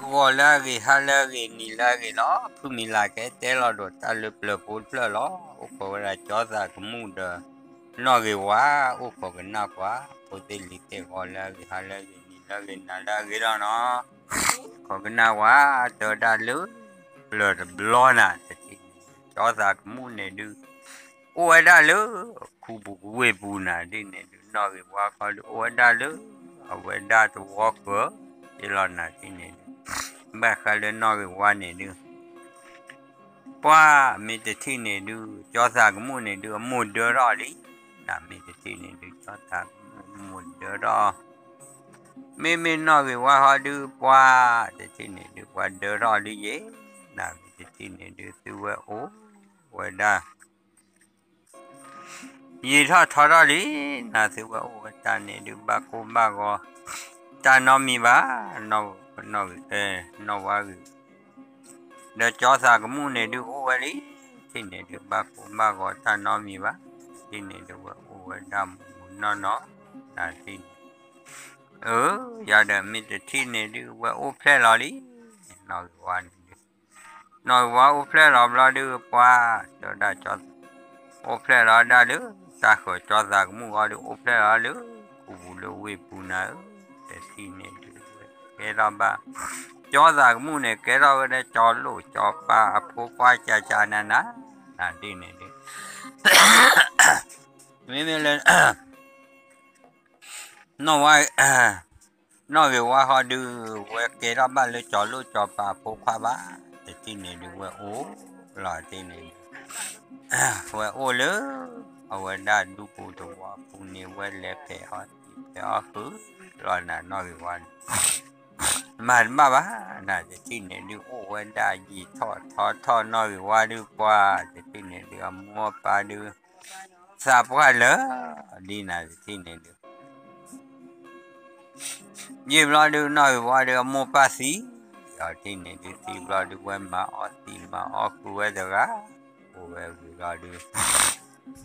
ဂီၤလၢအဂ့ၤ, ဟါလၢအဂ့ၤ, နံၤလၢအဂ့ၤလီၤ. ဖုမံၤလၤကဲတဲလီၤဒိးတၢ်လၢပျၢၤဖိတဖျၢၣ်လီၤ. အိၣ်ခိးဝဲဒၣ်ကၠီသးကမူၣ်ဒီး နီၢ်ဂ့ၤဝါ, အိၣ်ခိးကနၣ်ကွၢ်, ဖိသ့ၣ်လံၤသ့ၣ်, ဂီၤလၢအဂ့ၤ, ဟါလၢအဂ့ၤ, နံၤလၢအဂ့ၤ, နၤလၢအဂ့ၤလီၤနီၤ. ခိးကနၣ်ကွၢ်, တဲဝဲဒၣ်လၢပျၢၤတဘျီနၤ, တထံၣ်န့ၣ် ကၠီသးကမူၣ်န့ၣ်ဒုး အိၣ်ဝဲဒၣ်လၢခူပူၤဝ့ၢ်ပူၤနၤဒ်န့ၣ်ဒုး, နီၢ်ဂ့ၤဝါဃီဒုး အိၣ်ဝဲဒၣ်လၢအဝဲဒၣ်သဝီဃၢၤ ဒ်လီၤနၤဒ်န့ၣ်ဒုး, ဘၣ်ဃးလၢနီၢ်ဂ့ၤဝါန့ၣ်ဒုး ပှၤမ့ၢ်တထံၣ်န့ၣ်ဒုး ကၠီသးကမူၣ်န့ၣ်ဒုး အမိၢ်ဒၢထီၣ်လံ. နမ့ၢ်တထံၣ်န့ၣ်ဒုး ကၠီသးကမူၣ်အမိၢ်ဒၢထီၣ်, မ့မ့ၢ်နီၢ်ဂ့ၤဝါဃီဒုး ပှၤတထံၣ်န့ၣ်ဒုး ပှၤဒၢထီၣ်လံယဲ. နမ့ၢ်တထံၣ်န့ၣ်ဒုး သုဝဲအိၣ်ဝဲဒၣ် ယံာ်ထီၣ်ထီထီၣ်လံ. နသုဝဲအိၣ်ဝဲတၢ်န့ၣ်ဒုး ဘၣ်ကိၢ်ဘၣ်ဂီၤ တၢ်နီတမံၤဘၣ်, နီၢ်ဝါဂ့ၤ, ဒီးကၠီသးကမူၣ်န့ၣ်ဒုး အိၣ်ဝဲလံ. ထံၣ်န့ၣ်ဒုး ဘၣ်ကိၢ်ဘၣ်ဂီၤ တၢ်နီတမံၤဘၣ်. ထံၣ်န့ၣ်ဒုး ဝဲအိၣ်ဝဲဒၣ်မူးမူးနီၢ်နီၢ်, နထံၣ်န့ၣ်, အၢ, ယၤဒီးမ့ၢ်တထံၣ်န့ၣ်ဒုး ဝဲအိၣ်ဖျဲၣ်လီၤလံ. နီၢ်ဂ့ၤဝါန့ၣ်ဒုး နီၢ်ဂ့ၤဝါအိၣ်ဖျဲၣ်လီၤဘျီဒုး ပှၤ တဲဝဲဒၣ် အိၣ်ဖျဲၣ်လီၤဒၣ်လၢ တၢ်ဃၢၤကၠီသးကမူၣ်ဃီဒုး အိၣ်ဖျဲၣ်လီၤလၢ ခူပူၤလၢဝ့ၢ်ပူၤနၤဧၢ, တထံၣ်န့ၣ်ဒုး ဝဲကဲထီၣ်ဘၣ် ကၠီသးကမူၣ်န့ၣ် ကဲထီၣ်ဝဲဒၣ်ကၠီလိၣ်ကၠီပၤအဖိခွါကၠးကၠးနးနး, နဒ်န့ၣ်ဒုး မ့မ့ၢ်လၢ နီၢ်ဝါ နီၢ်ဂ့ၤဝါဃီဒုး ဝဲကဲထီၣ်ဘၣ်လၢကၠီလိၣ်ကၠီပၤအဖိခွါဘၣ်. တထံၣ်န့ၣ်ဒုး ဝဲအိၣ်လီၤတ့ၢ်န့ၣ်ဒုး ဝဲအိၣ်လၢ အဝဲဒၣ်ဒူပူၤသဝီပူၤန့ၣ် ဝဲလဲၤဖဲးအီၣ်သံဖဲးအီၣ်ဃုာ်လီၤနၤ နီၢ်ဂ့ၤဝါန့ၣ် မၤတဘၣ်ဘၣ်. နတထံၣ်န့ၣ်ဒုး အိၣ်ဝဲဒၣ်ယံာ်ထီၣ်ထီထီၣ် နီၢ်ဂ့ၤဝါဒုး ပှၤ တထံၣ်န့ၣ်ဒုး အမိၢ်အပၢ်ဒုး သးပှၢ်လၢာ် ဒ်နၤတထံၣ်န့ၣ်ဒုး ယံာ်ဘျီဒုး နီၢ်ဂ့ၤဝါဒုး အမိၢ်ပၢ်သံ, အီၤတထံၣ်န့ၣ်ဒုး သံဘျီဒုး ဝဲမၤအီၣ်သံမၤအီၣ်ဃုာ်ဝဲတဂၤ, အိၣ်ဝဲဝံၤလီၤဒုး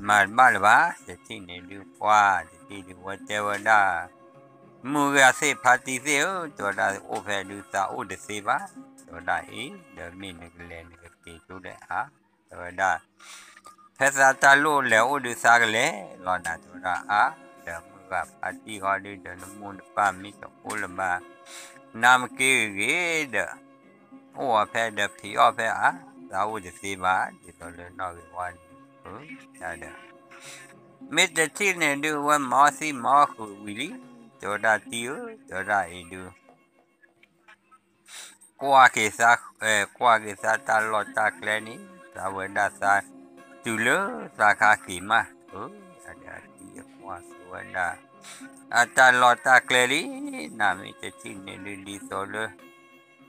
မၤတဘၣ်လၢၤဘၣ်. တထံၣ်န့ၣ်ဒုး ပှၤ တထံၣ်ဒုး ဝဲတဲဝဲဒၣ် မုၢ်ဂၤသ့ၣ်ဖါတံၢ်သ့ၣ်ဧၢ, တဲဝဲဒၣ် အိၣ်ဖဲဒုး သးအိၣ်တသ့ဘၣ်. တဲဝဲဒၣ်အံၤ ဒီးမ့ၢ်နကလဲၤနကက့ၤဒိၣ်လဲၣ်အါ, တဲဝဲဒၣ် ဖဲသးတၢ်လိၣ်လဲၤအိၣ်ဒုး သးကလဲၤလီၤနၤ တဲဝဲဒၣ်အါ, ဒီးမုၢ်ဂၤဖါတံၢ်ဃီဒုး ဒီးနမိၢ်နပၢ်မ့ၢ်တအိၣ်လၢၤဘၣ်, နမ့ၢ်က့ၤဂ့ၤဂ့ၤဒီး အိၣ်အီၤဖဲဒီးဖံးအီၣ်ဖဲအါ, သးအိၣ်တသ့ဘၣ်. ဒ်သိးလၢနီၢ်ဂ့ၤဝါန့ၣ် ဒီး မ့ၢ်တထံၣ်န့ၣ်ဒုး ဝဲမၤအီၣ်သံမၤအီၣ်ဃုာ်ဝံၤလံ, တဲဝဲဒၣ်တံၢ်ဧၢ, တဲဝဲဒၣ်အံၤဒုး ကွၢ်က့ၤသး, ကွၢ်က့ၤသးတၢ်လီၢ်တၢ်ကျဲန့ၣ် သးဝဲဒၣ်သး တုၤလၢသးခါက့ၤမး, အဒီးအတံၢ်အကွၢ်က့ၤဝဲဒၣ် အတၢ်လီၢ်တၢ်ကျဲလံ. နမ့ၢ်တထံၣ်န့ၣ်ဒုး ဒ်သိးလၢ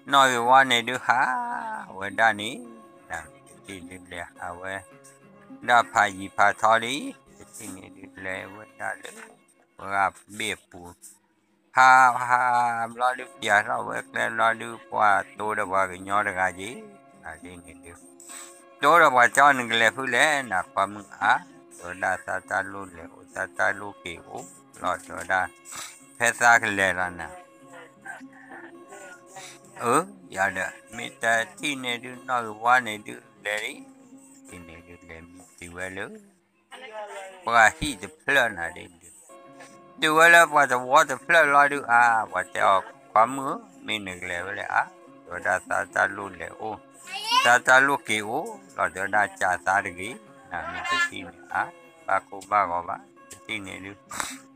နီၢ်ဂ့ၤဝါန့ၣ်ဒုး ဟးဝဲဒၣ်န့ၣ်, နမ့ၢ်တထံၣ်ဒုးလဲၤဟးဝဲ ဒၣ်ဖးယံၤဖးထီလံ, တထံၣ်န့ၣ်ဒုးလဲၤဝဲဒၣ်လၢ ပှၤဘ့ၣ်အပူၤ ဟးဟးဘျီဒုး ပျၢထီၣ်ဝဲကျဲဘျီဒုး ပှၤတိဒီးပှၤကညီတဂၤက့ၤ, နဒ်န့ၣ်ဒုး တိဒီးပှၤတဲအီၤ နကလဲၤဖုလဲၣ် နခွါမုၣ်ဧါ, တဲဝဲဒၣ်သးတၢ်လိၣ်လဲၤအိၣ်သးတၢ်လိၣ်က့ၤအိၣ်လီၤ တဲဝဲဒၣ် ဖဲသးကလဲၤလီၤနၤ အၢ ယၤဒီး မ့ၢ်တထံၣ်န့ၣ်ဒုး နီၢ်ဂ့ၤဝါန့ၣ်ဒုးလဲၤလံ, တထံၣ်န့ၣ်ဒုးလဲၤမံတုၤဝဲလၢ ပှၤဟံၣ်တဖျၢၣ်နၤဒ်န့ၣ်ဒုး တုၤဝဲလၢပှၤသဝီတဖျၢၣ်လီၤဒုးအါ, ပှၤတဲအီၤ ခွါမုၣ်ဧၢ မ့ၢ်နကလဲၤဝဲလဲၣ်အါ, တဲဝဲဒၣ်သးတၢ်လိၣ်လဲၤအိၣ်, သးတၢ်လိၣ်က့ၤအိၣ်လီၤ တဲဝဲဒၣ်ကးသးတဂ့ၤ, နမ့ၢ်တထံၣ်န့ၣ်အါ, ဘၣ်ကိၢ်ဘၣ်ဂီၤဘၣ်, တထံၣ်န့ၣ်ဒုး ဒ်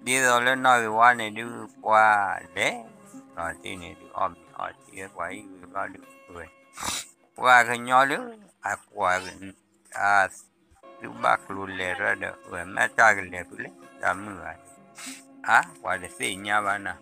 သိးလၢနီၢ်ဂ့ၤဝါန့ၣ်ဒုး ပှၤလဲၤလီၤတ့ၢ်န့ၣ်ဒုး အီၣ်မ့ၤအီထံဝဲ ပှၤဟံၣ်ဝံၤဘျီဒုး ပှၤကညီလၢ အကွၢ် အသုဘၣ်ကျိၤလဲၤရၢၢ်ဒီး အၢ မ့ၢ်တၢ်ကလဲၤဖုလဲၣ် တၢ်မုၢ်ဂၤန့ၣ်, အါ ပှၤတသ့ၣ်ညါဘၣ်နၤ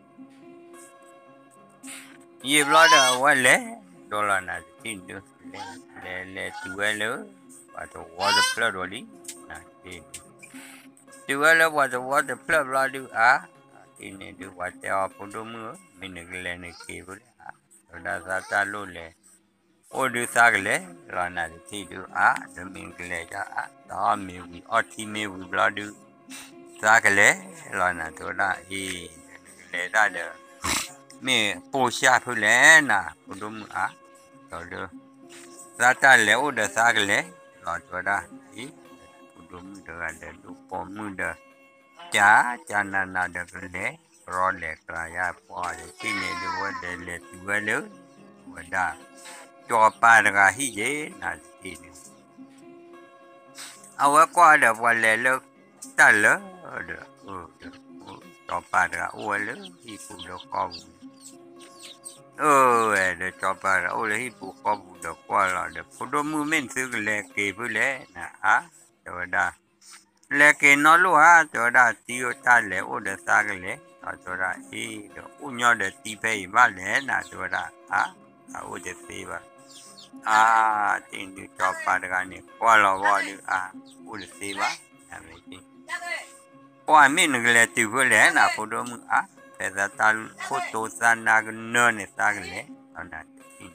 ယံာ်ဘျီဒီးအဝဲလဲၤ, ဒိလီၤနၤတထံၣ်န့ၣ်ဒုး လဲၤလဲၤလဲၤတုၤဝဲလၢ ပှၤသဝီတဖျၢၣ်ဒီးလံ, နတထံၣ်န့ၣ် တုၤဝဲလၢပှၤသဝီတဖျၢၣ်ဘျီဒုးအါ, တထံၣ်န့ၣ်ဒုး ပှၤတဲအီၤ ဖိဒိၣ်မုၣ်ဧၢ မ့ၢ်နကလဲၤနက့ၤဖုလဲၣ်အါ, တဲဝဲဒၣ်သးတၢ်လိၣ်လဲၤ အိၣ်ဒုးသးကလဲၤလီၤနၤတထံၣ်ဒုးအါ, ဒီးမ့ၢ်နကလဲၤယါအါ, တၢ်အီၣ်မ့ၤဝံၤအီထံမ့ၤဝံၤဘျီဒုး သးကလဲၤလီၤနၤ တဲဝဲဒၣ်အံၤ, နကလဲၤတၢ်ဒီး မ့ၢ်ပိၢ်စၢ်ဖုလဲၣ်နၤ ဖိဒိၣ်မုၣ်အါ, ဒီးလၢ သးတၢ်လဲၤအိၣ်ဒီးသးကလဲၤလီၤ တဲဝဲဒၣ်, အံၤ ဖိဒိၣ်မုၣ်တဂၤဒီးဒိၣ်ပိာ်မုၣ်ဒီး ကၢ်ကၢ်နးနးဒီးကလဲၤ ကရီလဲၤကျါယါပှၢ်ဒီး တထံၣ်န့ၣ်ဒုး ဝဲဒီးလဲၤတုၤဝဲလၢ ဝဲဒၣ် ကၠီၤပၤတဂၤဟံၣ်က့ၤ နၤတထံၣ်န့ၣ် အဝဲကွၢ်ဒီးပှၤလဲၤလၢတၢ်လၢာ်ဒီး ကၠီၤပၤတဂၤအိၣ်ဝဲလၢဟံၣ်ပူၤလၢဃီပူၤန့ၣ်, အၢ ဒီးကၠီၤပၤတဂၤအိၣ်လၢဟံၣ်ပူၤဃီပူၤဒီးကွၢ်လီၤဒီး ဖိဒိၣ်မုၣ်မ့ၢ်နသုကလဲၤက့ၤဖုလဲၣ်နၤအါ, တဲဝဲဒၣ်, လဲၤက့ၤနီတလိၣ်ဧါ တဲဝဲဒၣ်, တံၤအိၣ်တၢ်လဲၤအိၣ်ဒီးသးကလဲၤလီၤ တဲဝဲဒၣ်, အ့ ဒီးအိၣ်ညီဒီးတံၤဖဲအံၤဘၣ်လဲၣ်နၤ တဲဝဲဒၣ်, အါ အအိၣ်တသ့ဘၣ် အါ တထံၣ်န့ၣ်ဒုး ကၠီၤပၤတဂၤန့ၣ် ကွၢ်လီၤဝဲဒုး အါ အိၣ်တသ့ဘၣ် နဝဲ, ပှၢ်မ့ၢ်နကလဲၤတုၤဖဲလဲၣ်နၤ ဖိဒိၣ်မုၣ်အါ, ဖဲသးတၢ်ခိၣ်တိသးနါကနၢန့ၣ် သးကလဲၤလီၤနၤတထံၣ်န့ၣ်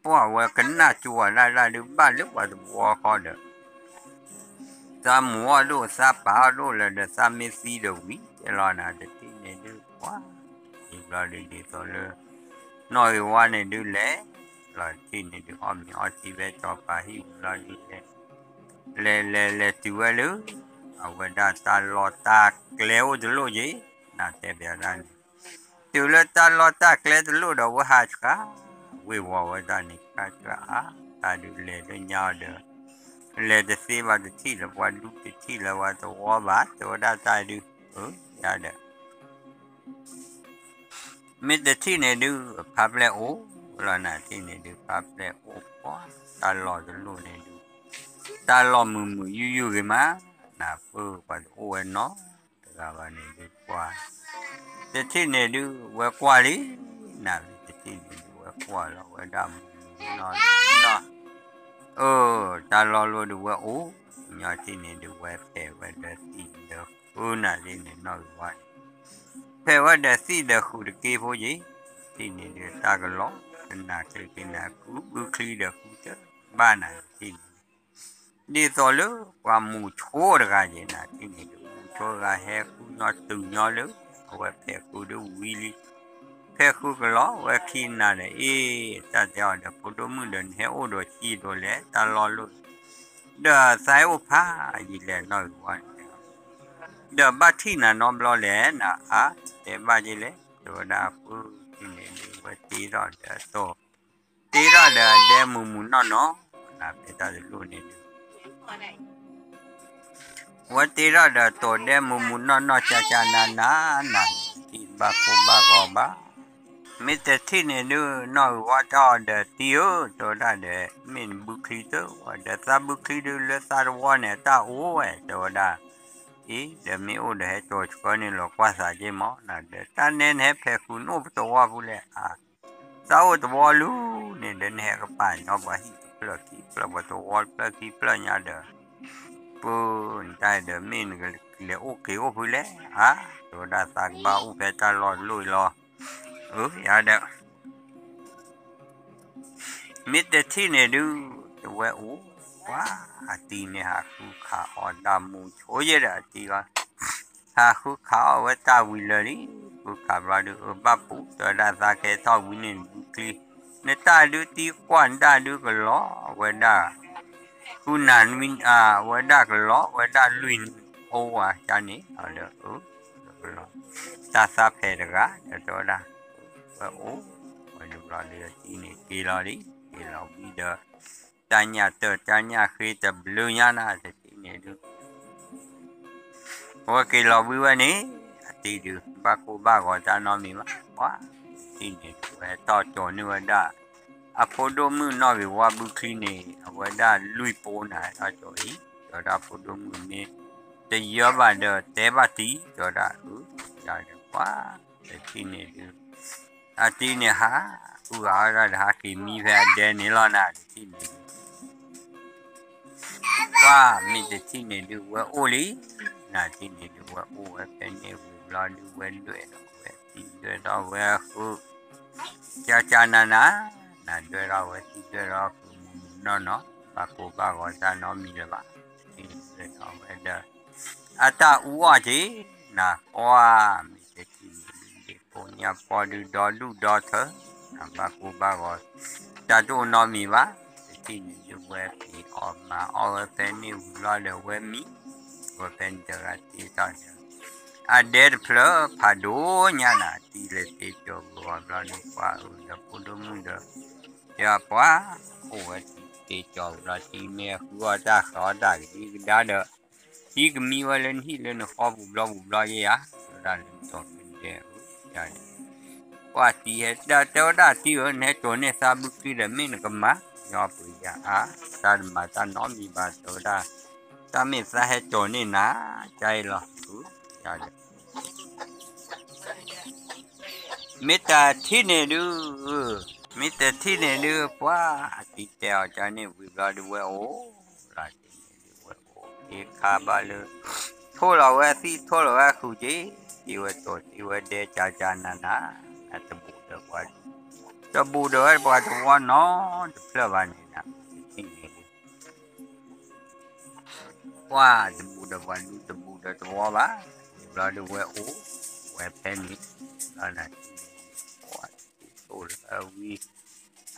ပှၢ်ဝဲကနၣ်ကၠူဝဲဒၣ်ဒၣ်ဒုး ဘၣ်လၢပှၤသဝီဃီဒီး သးမူၤအီၣ်ဒိၣ် သးပာ်အီၣ်ဒိၣ်လၢၤဒီး သးမ့ၢ်သံဒီးဝံၤတဲလီၤနၤ တထံၣ်န့ၣ်ဒုး ပှၢ် ဒ်ဘျီဒုးဒ်သိးလၢ နီၣ်ဂံၢ်ဝါန့ၣ်ဒုးလဲၤ လီၤတထံၣ်န့ၣ်ဒုး အီၣ်မ့ၤအီထံဖဲကၠီၤပၤဟံၣ်ဝံၤလီၤဒုးလဲၤ လဲၤလဲၤလဲၤတုၤဝဲလၢ အဝဲဒၣ်တၢ်လီၢ်တၢ်ကျဲအိၣ်တလိၣ်က့ၤ နတဲဘၣ်ဒၣ်န့ၣ် တုၤလၢတၢ်လီၢ်တၢ်ကျဲတလိၣ်ဒီး ဝဲဟးဆှါ ဝ့ၤဝီၤဝဲဒၣ်န့ၣ် ခါဆှါအါ တၢ်ဒုးလဲၤလၢညါဒီး လဲၤတသ့ဘၣ် တထံၣ်လၢပှၤဒူတထံၣ်လၢပှၤသဝီဘၣ် တဲဝဲဒၣ်တၢ်ဒုး အၢ ယၤဒီး မ့ၢ်တထံၣ်န့ၣ်ဒုး ဖးဖျဲၣ်အိၣ်လီၤနၤ တထံၣ်န့ၣ်ဒုး ဖးဖျဲၣ်အိၣ်ပှၢ် တၢ်လီၢ်တလိၣ်န့ၣ်ဒုး တၢ်လီၢ်မုာ်မုာ်ယုၢ်ယုၢ်ဂ့ၤမး နၢ်ပၢၢ်ပှၤတအိၣ်ဝဲနီတဂၤဘၣ်န့ၣ်ဒုးပှၢ် တထံၣ်န့ၣ်ဒုး ဝဲကွၢ်လံ နၤတထံၣ်န့ၣ်ဒုး ဝဲကွၢ်လီၤဝဲဒၣ်မုာ်မုာ်နီၢ်နီၢ် အၢ တၢ်လီၢ်လိၣ်ဒုးဝဲအိၣ် ညီထံၣ်န့ၣ်ဒုး ဝဲဖဲးဝဲဒီးသံၣ်ဒီးဃုနၤလံန့ၣ် နီၣ်ဂံၢ်ဝါန့ၣ် ဖဲးဝဲဒီးသံၣ်ဒီးဃုတက့ဖိယ့ၣ် ထံၣ်န့ၣ်ဒုး တၢ်ကလီၤ ကနၣ်ချ့က့ၤနၤ ဃုဘုချံဒီးဃုတဘၣ်နၤ ထံၣ်န့ၣ် ဒ်သိးလၢပှၤမူၤဆိတဂၤယ့ၣ်နၤ ထံၣ်န့ၣ်ဒုး မူၤဆိတဂၤဟဲဃုညီတုၤညီလၢ အဝဲဖဲးဃုဒုးဝံၤလံ ဖဲးဃုကလီၤဝဲခံနၤဒီး အ့ တၢ်တဲအီၤဒီး ဖိဒိၣ်မုၣ်ဒီး နဟဲအိၣ်ဒီးဆံးဒိးလဲၣ် တၢ်လီၢ်လိၣ် ဒီးသးဟဲအိၣ်ဖးယံာ်လဲၣ် နီၣ်ဂံၢ်ဝါန့ၣ် ဒီးဘၣ်ထံၣ်နၤနီတဘျီလဲၣ် နအါ တဲဘၣ်ယ့ၣ်လဲၣ် တဲဝဲဒၣ် ပထံၣ်န့ၣ်ဒုး ဝဲတ့ထီၣ်ဒီးအတီၢ် တ့ထီၣ်ဒီးအဒဲမုာ်မုာ်နီၢ်နီၢ် နဖဲးတၢ်တလိၣ်န့ၣ်ဒုး ဝဲတ့ထီၣ်ဒီးအတီၢ်ဒဲမုာ်မုာ်နီၢ်နီၢ် ကၢ်ကၢ်နးနး နတထံၣ်ဘၣ်ကိၢ်ဘၣ်ဂီၤဘၣ် မ့ၢ်တထံၣ်န့ၣ်ဒုး နီၣ်ဂံၢ်ဝါတၢ်အီၤဒီးတံၤဧၢ တဲဝဲဒၣ်ဒီး မ့ၢ်နဘုချံတဝဲဒီး သးဘုချံဒုးလၢသးတဝီန့ၣ် တၢ်အိၣ်ဝဲ တဲဝဲဒၣ် အံၤ ဒီးမ့ၢ်အိၣ်ဒီးဟဲကၠီၤဆှၢန့ၣ်လီၤကွၢ်သးက့မး နဒီး တၢ်နဲနဟဲဖဲးဃုနအိၣ်ပတဝီပူၤလဲၣ် အါ သးအိၣ်တဝီလူၤန့ၣ်ဒီး နဟဲကပၤညီပှၤဟံၣ်တဖျၢၣ်ခံဖျၢၣ် ပှၤတဝီတဖျၢၣ်ခံဖျၢၣ်ညါဒီး ပၢ်နတၢ်ဒီး မ့ၢ်နကလဲၤအိၣ်က့ၤအိၣ်ဖုလဲၣ် အါ တဲဝဲဒၣ်သးကဘၣ်အိၣ်ဖဲတၢ်လီၢ်တလိၣ်အံၤလီၤ အၢ ယၤဒီး မ့ၢ်တထံၣ်န့ၣ်ဒုး တဝဲအိၣ် ပှၤ အတံၤန့ၣ်ဟးဃုခးအီၣ်တၢ်မူၤဆိယဲဒီးအတံၤလီၤ ဟးဃုခးအီၣ်ဝဲတၢ်ဝံၤလၢာ်လံ ဃုခးဘျီဒုး အၢ ဘၣ်ပူၤ တဲဝဲဒၣ်သးကဲထီၣ်ဝံၤန့ၣ် နဘုချံ နတၢ်ဒုးတံၤကွၢ် နတၢ်ဒုးကလီၤ အဝဲဒၣ် ဃုနၤ အဝဲဒၣ်ကလီၤ အဝဲဒၣ်လွံၢ်အိၣ်ဝဲကန့ၣ် ဒီး အၢ ကလီၤ တၢ်သးဖဲးတဂၤ ဒီးတဲဝဲဒၣ် ဝဲအိၣ် ဝဲဒုးဘျီဒုး အတံၤန့ၣ်က့ၤလီၤလံ က့ၤလီၤဝံၤဒီး တၢ်ညၣ်တၢၢ်တၢ်ညၣ်ဃ့တဘျုးညါနၤ တထံၣ်န့ၣ်ဒုး အဝဲက့ၤလီၤဝံၤဝဲန့ၣ် အတံၤဒုး ဘၣ်ကိၢ်ဘၣ်ဂီၤတၢ်နီတမံၤဘၣ် ပှၤ တထံၣ်န့ၣ်ဒုး ဝဲတီၢ်ကၠီၤန့ၢ်ဝဲဒၣ် အဖိဒိၣ်မုၣ်နီၣ်ဂံၢ်ဝါဘုချံန့ၣ် အဝဲဒၣ်လွံၢ်ပိၤနၤ တီၢ်ကၠီၤအံၤ တဲဝဲဒၣ်ဖိဒိၣ်မုၣ်မ့ၢ် တယၢဘၣ်ဒီးတဲဘၣ်တံၤ တဲဝဲဒၣ် အၢ ယၤဒီးပှၤ တထံၣ်န့ၣ်ဒုး အတံၤန့ၣ်ဟး ဃုဂၤအီၣ်ဒၣ်ဒီးဟးက့ၤမံဖဲအဒဲန့ၣ်လီၤနၤ တထံၣ်န့ၣ်ဒုး ပှၤမ့ၢ်တထံၣ်န့ၣ်ဒုး ဝဲအိၣ်လံ နၤတထံၣ်န့ၣ်ဒုး ဝဲအိၣ်ဝဲဖဲန့ၣ်ဝံၤဘျီဒုး ဝဲဒွဲၣ်ထီၣ်ဝဲသံ ဒွဲၣ်ထီၣ်ဝဲဃု ကၢ်ကၢ်နးနး နၤဒွဲၣ်ထီၣ်ဝဲသံ ဒွဲၣ်ထီၣ်ဃုမုၢ်မုၢ်နီၢ်နီၢ် ဘၣ်ကိၢ်ဘၣ်ဂီၤတၢ်နီတမံၤလၢၤဘၣ် တထံၣ်န့ၣ်ဒွဲၣ်ထီၣ်ဝဲဒီး အတၢ်အူအီၣ်က့ၤ နၤ ပှၤမ့ၢ်တထံၣ်န့ၣ်ဒုး တၢ်ကိးညၣ်ပီဒုဒီဒူၣ်ဒီထၢ, ဘၣ်ကိၢ်ဘၣ်ဂီၤ, တၢ်တအိၣ်နီတမံၤဘၣ်. တထံၣ်န့ၣ်ဒုးဝဲဖံးအီၣ်မၤအီၣ်ဝဲဖဲန့ၣ်ဝံၤလီၤဒီး ဝဲမံ, ဝဲဖဲန့ၣ်တဂၤတ့ထီၣ်ဒီး အဒဲတဖျၢၣ်ဖးဒိၣ်ညါနၤ တံၤလဲၤတ့ကၠီၤဂီၤဘျီန့ၣ် ပှၤအၢဒီးဖိဒိၣ်မုၣ်ဒီး ယပှၤအိၣ်ဝဲတံၤတ့ကၠီၤဘျီ တံၤမ့ၢ်အဃုအီၣ်တၢ်ဃီတၢ်ကဒံကဒါဒီး တံၤကမံဝဲလၢနဟံၣ်လၢနဃီပူၤဘျီပူၤဘျီယဲယၤ, တဲဝဲဒၣ်လၢနတီၤမ့ၢ်ဒဲဧၢ, ပှၤတံၤဟဲတဲဝဲဒၣ်တံၤဧၢ နဟဲကၠီၤန့ၢ်သးဘုချံဒီး မ့ၢ်နကမၤ, ယီပှၤယၤအါ, တၢ်တမၤတၢ်နီတမံၤဘၣ် တဲဝဲဒၣ်, တၢ်မ့ၢ်သးဟဲကၠီၤန့ၢ်နၤ, ကါအံၤလီၤ, ယၤဒီး မ့ၢ်တထံၣ်န့ၣ်ဒုး, မ့ၢ်တထံၣ်န့ၣ်ဒုး ပှၤအတံၤတဲအီၤကန့ၣ်ဝံၤဘျီဒုးဝဲအိၣ်, လၢတံၤန့ၣ်ဒုးဝဲအိၣ်က့ၤခါဘၣ်လၢ ထိၣ်လီၤဝဲသံၣ်ထိၣ်လီၤဝဲဃုာ်က့ၤ, တ့ဝဲတီၤတ့ဝဲဒဲကၢ်ကၢ်နၤနၤ, တဘူးဒီးပှၤ, တဘူးဒီးဝဲပှၤတဝီနီတဖျၢၣ်ဘၣ်န့ၣ်နၤ, တထံၣ်န့ၣ်ဒုး ပှၤတဘူးဒီးပှၤဒုးတဘူးဒီးတဝီဘၣ်, ဘျီဒုးဝဲအိၣ်, ဝဲဖဲန့ၣ်, ဘျီနၤ, ပှၤတံၤထိၣ်လၢအဝံၤ,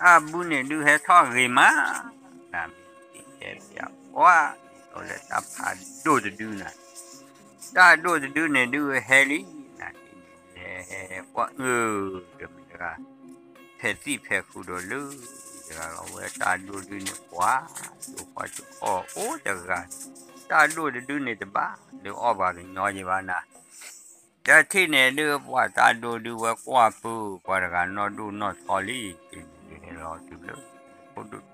အဘုန့ၣ်ဒုး ဟဲထီၣ်ဂ့ၤမး, နမ့ၢ်တံၤတဲပျးပှၤ, ဒ်သိးလၢတၢ်ဖးဒိၣ်တဒုနၤ, တၢ်ဒိၣ်တဒုန့ၣ်ဒုးဟဲလံ, နတံၤန့ၣ်ဒုး ဟဲဟဲဟဲပှၤအၢ, ဒီးမ့ၢ်တဂၤ ဖဲးသံၣ်ဖဲးဃုာ်ဒီးလၢ, တဂၤလီၤဝဲတၢ်ဒိၣ်ဒုန့ၣ်ပှၤ, ယိၤဃီတခီၣ်အိၣ်တဂၤ, တၢ်ဒိၣ်တဒုန့ၣ်တဘၣ်လၢအီၣ်ပှၤကညီယံၤဘၣ်နၤ, တထံၣ်န့ၣ်ဒုး ပှၤတၢ်ဒိၣ်ဒုးဝဲကွၢ်ပၢၤ ပှၤတဂၤနီၢ်ဒိၣ်နီၢ်ထီလံ, တထံၣ်န့ၣ်ဒုးဟဲလီၤတုၤလၢ ဖိဒိၣ်, လံၤမုၣ်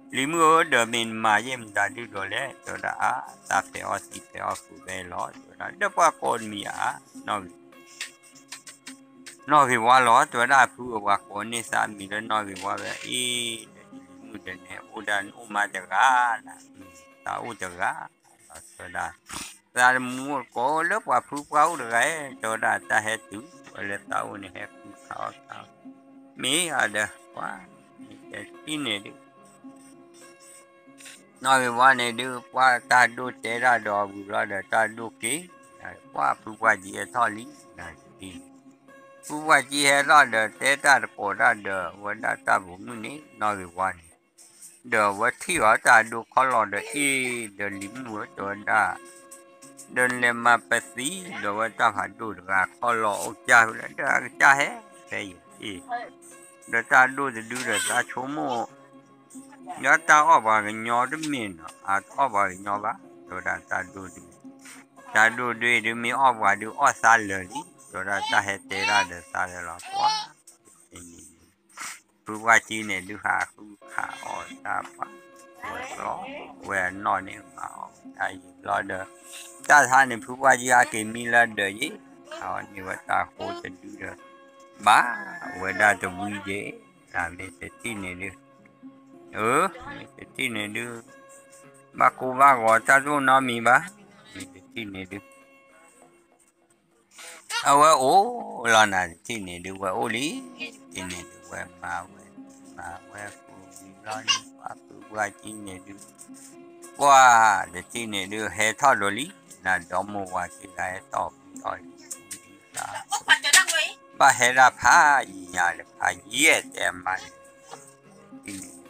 ဧၢ ဒီးမ့ၢ်နမၤယဲၢ်မတၤဒုဒီးလဲၣ်, တဲဝဲဒၣ်အါ, တၢ်ဖဲးအီၣ်သံဖဲးအီၣ်ဃုာ်ဖဲလီၤ, တဲဝဲဒၣ် ဒီးပှၤကိးတမံၤအါ, နီၢ်ဂ့ၤ နီၢ်ဂ့ၤဝါလီၤ, တဲဝဲဒၣ်ဖုဧၢ ပှၤကိးန့ၢ်သးမံၤလၢနီၢ်ဂ့ၤဝါဝဲအံၤ, ဒီးလံၤမုၣ်ဒီးန့ၣ် အိၣ်ဒၣ်နအိၣ်မးတဂၤနၤ, သးအိၣ်တဂၤလီၤ, တဲဝဲဒၣ်, သးတမူတကိးလၢပှၤဖုပှၢ်အိၣ်တဂၤ, တဲဝဲဒၣ်တၢ်ဟဲတုၤဝဲလၢသးအိၣ်န့ၣ် ဟဲဃုခးအီၣ်ခးအီၣ်, မ့ၢ်အဒီးပှၤ, မ့ၢ်တထံၣ်န့ၣ်ဒုး နီၢ်ဂ့ၤဝါန့ၣ်ဒုး ပှၤတၢ်ဒိၣ်တဲတၢ်ဒီးအဝံၤဘျီဒီးတၢ်ဒိၣ်က့ၤ, ပှၤဖုပှၢ်ကံဟဲထီၣ်လံ, နတထံၣ်န့ၣ်, ဖုပှၢ်ကံဟဲထီၣ်ဒီးတဲတၢ်တကိးတၢ်ဒီး အဝဲဒၣ်တၢ်ပိာ်မုၣ်န့ၣ် နီၢ်ဂ့ၤဝါန့ၣ်, ဒီးအဝဲထံၣ်အီၤတၢ်ဒိၣ်ခီၣ်လီၤဒီးအ့ၣ်, ဒီးလံၤမုၣ်ဧၢ တဲဝဲဒၣ် ဒီးနလဲၤမၤပသံဒီးဝဲတၢ်ဖးဒိၣ်တဂၤခီၣ်လီၤအိၣ်ကၢ်ဖဲလဲၣ်, ဒီးအကစၢ်ဟဲဖဲယံၤအ့ၣ်, ဒီးတၢ်ဒိၣ်တဒုဒီးသးဆိကမိၣ်, ယတၢ်အီၣ်ပှၤကညီတမ့ၢ်နီၤ, အတအီၣ်ပှၤကညီဘၣ်, တဲဝဲဒၣ်တၢ်ဒိၣ်ဒု, တၢ်ဒိၣ်ဒုအံၤဒုမ့ၢ်အီၣ်ပှၤဒုအီၣ်သးလၢာ်လံ, တဲဝဲဒၣ်တၢ်ဟဲတဲဒၣ်ဒီးသးလၢာ်လီၤ, ပှၤ ဖုပှၢ်ကံန့ၣ်ဒုးဟးဃုခးအီၣ်တၢ်ပှၤ, ဝဲကျီ, ဝဲအနီၢ်န့ၣ်မၤအီၣ်ဝဲဒၣ်ယံၤဘျီဒီး, တၢ်ထါန့ၣ် ဖုပှၢ်ကံဟးက့ၤမံလၢဒၢးယံၤ, ခးအီၣ်န့ၢ်ဝဲတၢ်ဃိတဒုဒီး, ဘၣ်ဝဲဒၣ်တဝံၤယံၤ, နမ့ၢ်တထံၣ်န့ၣ်ဒုး, အၢ, မ့ၢ်တထံၣ်န့ၣ်ဒုး, ဘၣ်ကိၢ်ဘၣ်ဂီၤတၢ်တအိၣ်နီတမံၤဘၣ်, မ့ၢ်တထံၣ်န့ၣ်ဒုး အဝဲအိၣ်လီၤနၤတထံၣ်န့ၣ်ဒုး ဝဲအိၣ်လံ, တထံၣ်န့ၣ်ဒုး ဝဲမၤဝဲ, မၤဝဲဃုာ်ဝံၤလီၤန့ၣ် ပှၤဖုပှၢ်ကံန့ၣ်ဒုး, ပှၤတထံၣ်န့ၣ်ဒုး ဟဲထီၣ်ဒိးလံ, နဒီမိၢ်ဝၤခံဂၤဟဲထီၣ်ဝံၤအီၤလံ, ဘၣ်ဟဲဒၣ်ဖးယံၤညါဒီး ဖးယံၤတဲအမါန့ၣ်, တထံၣ်န့ၣ်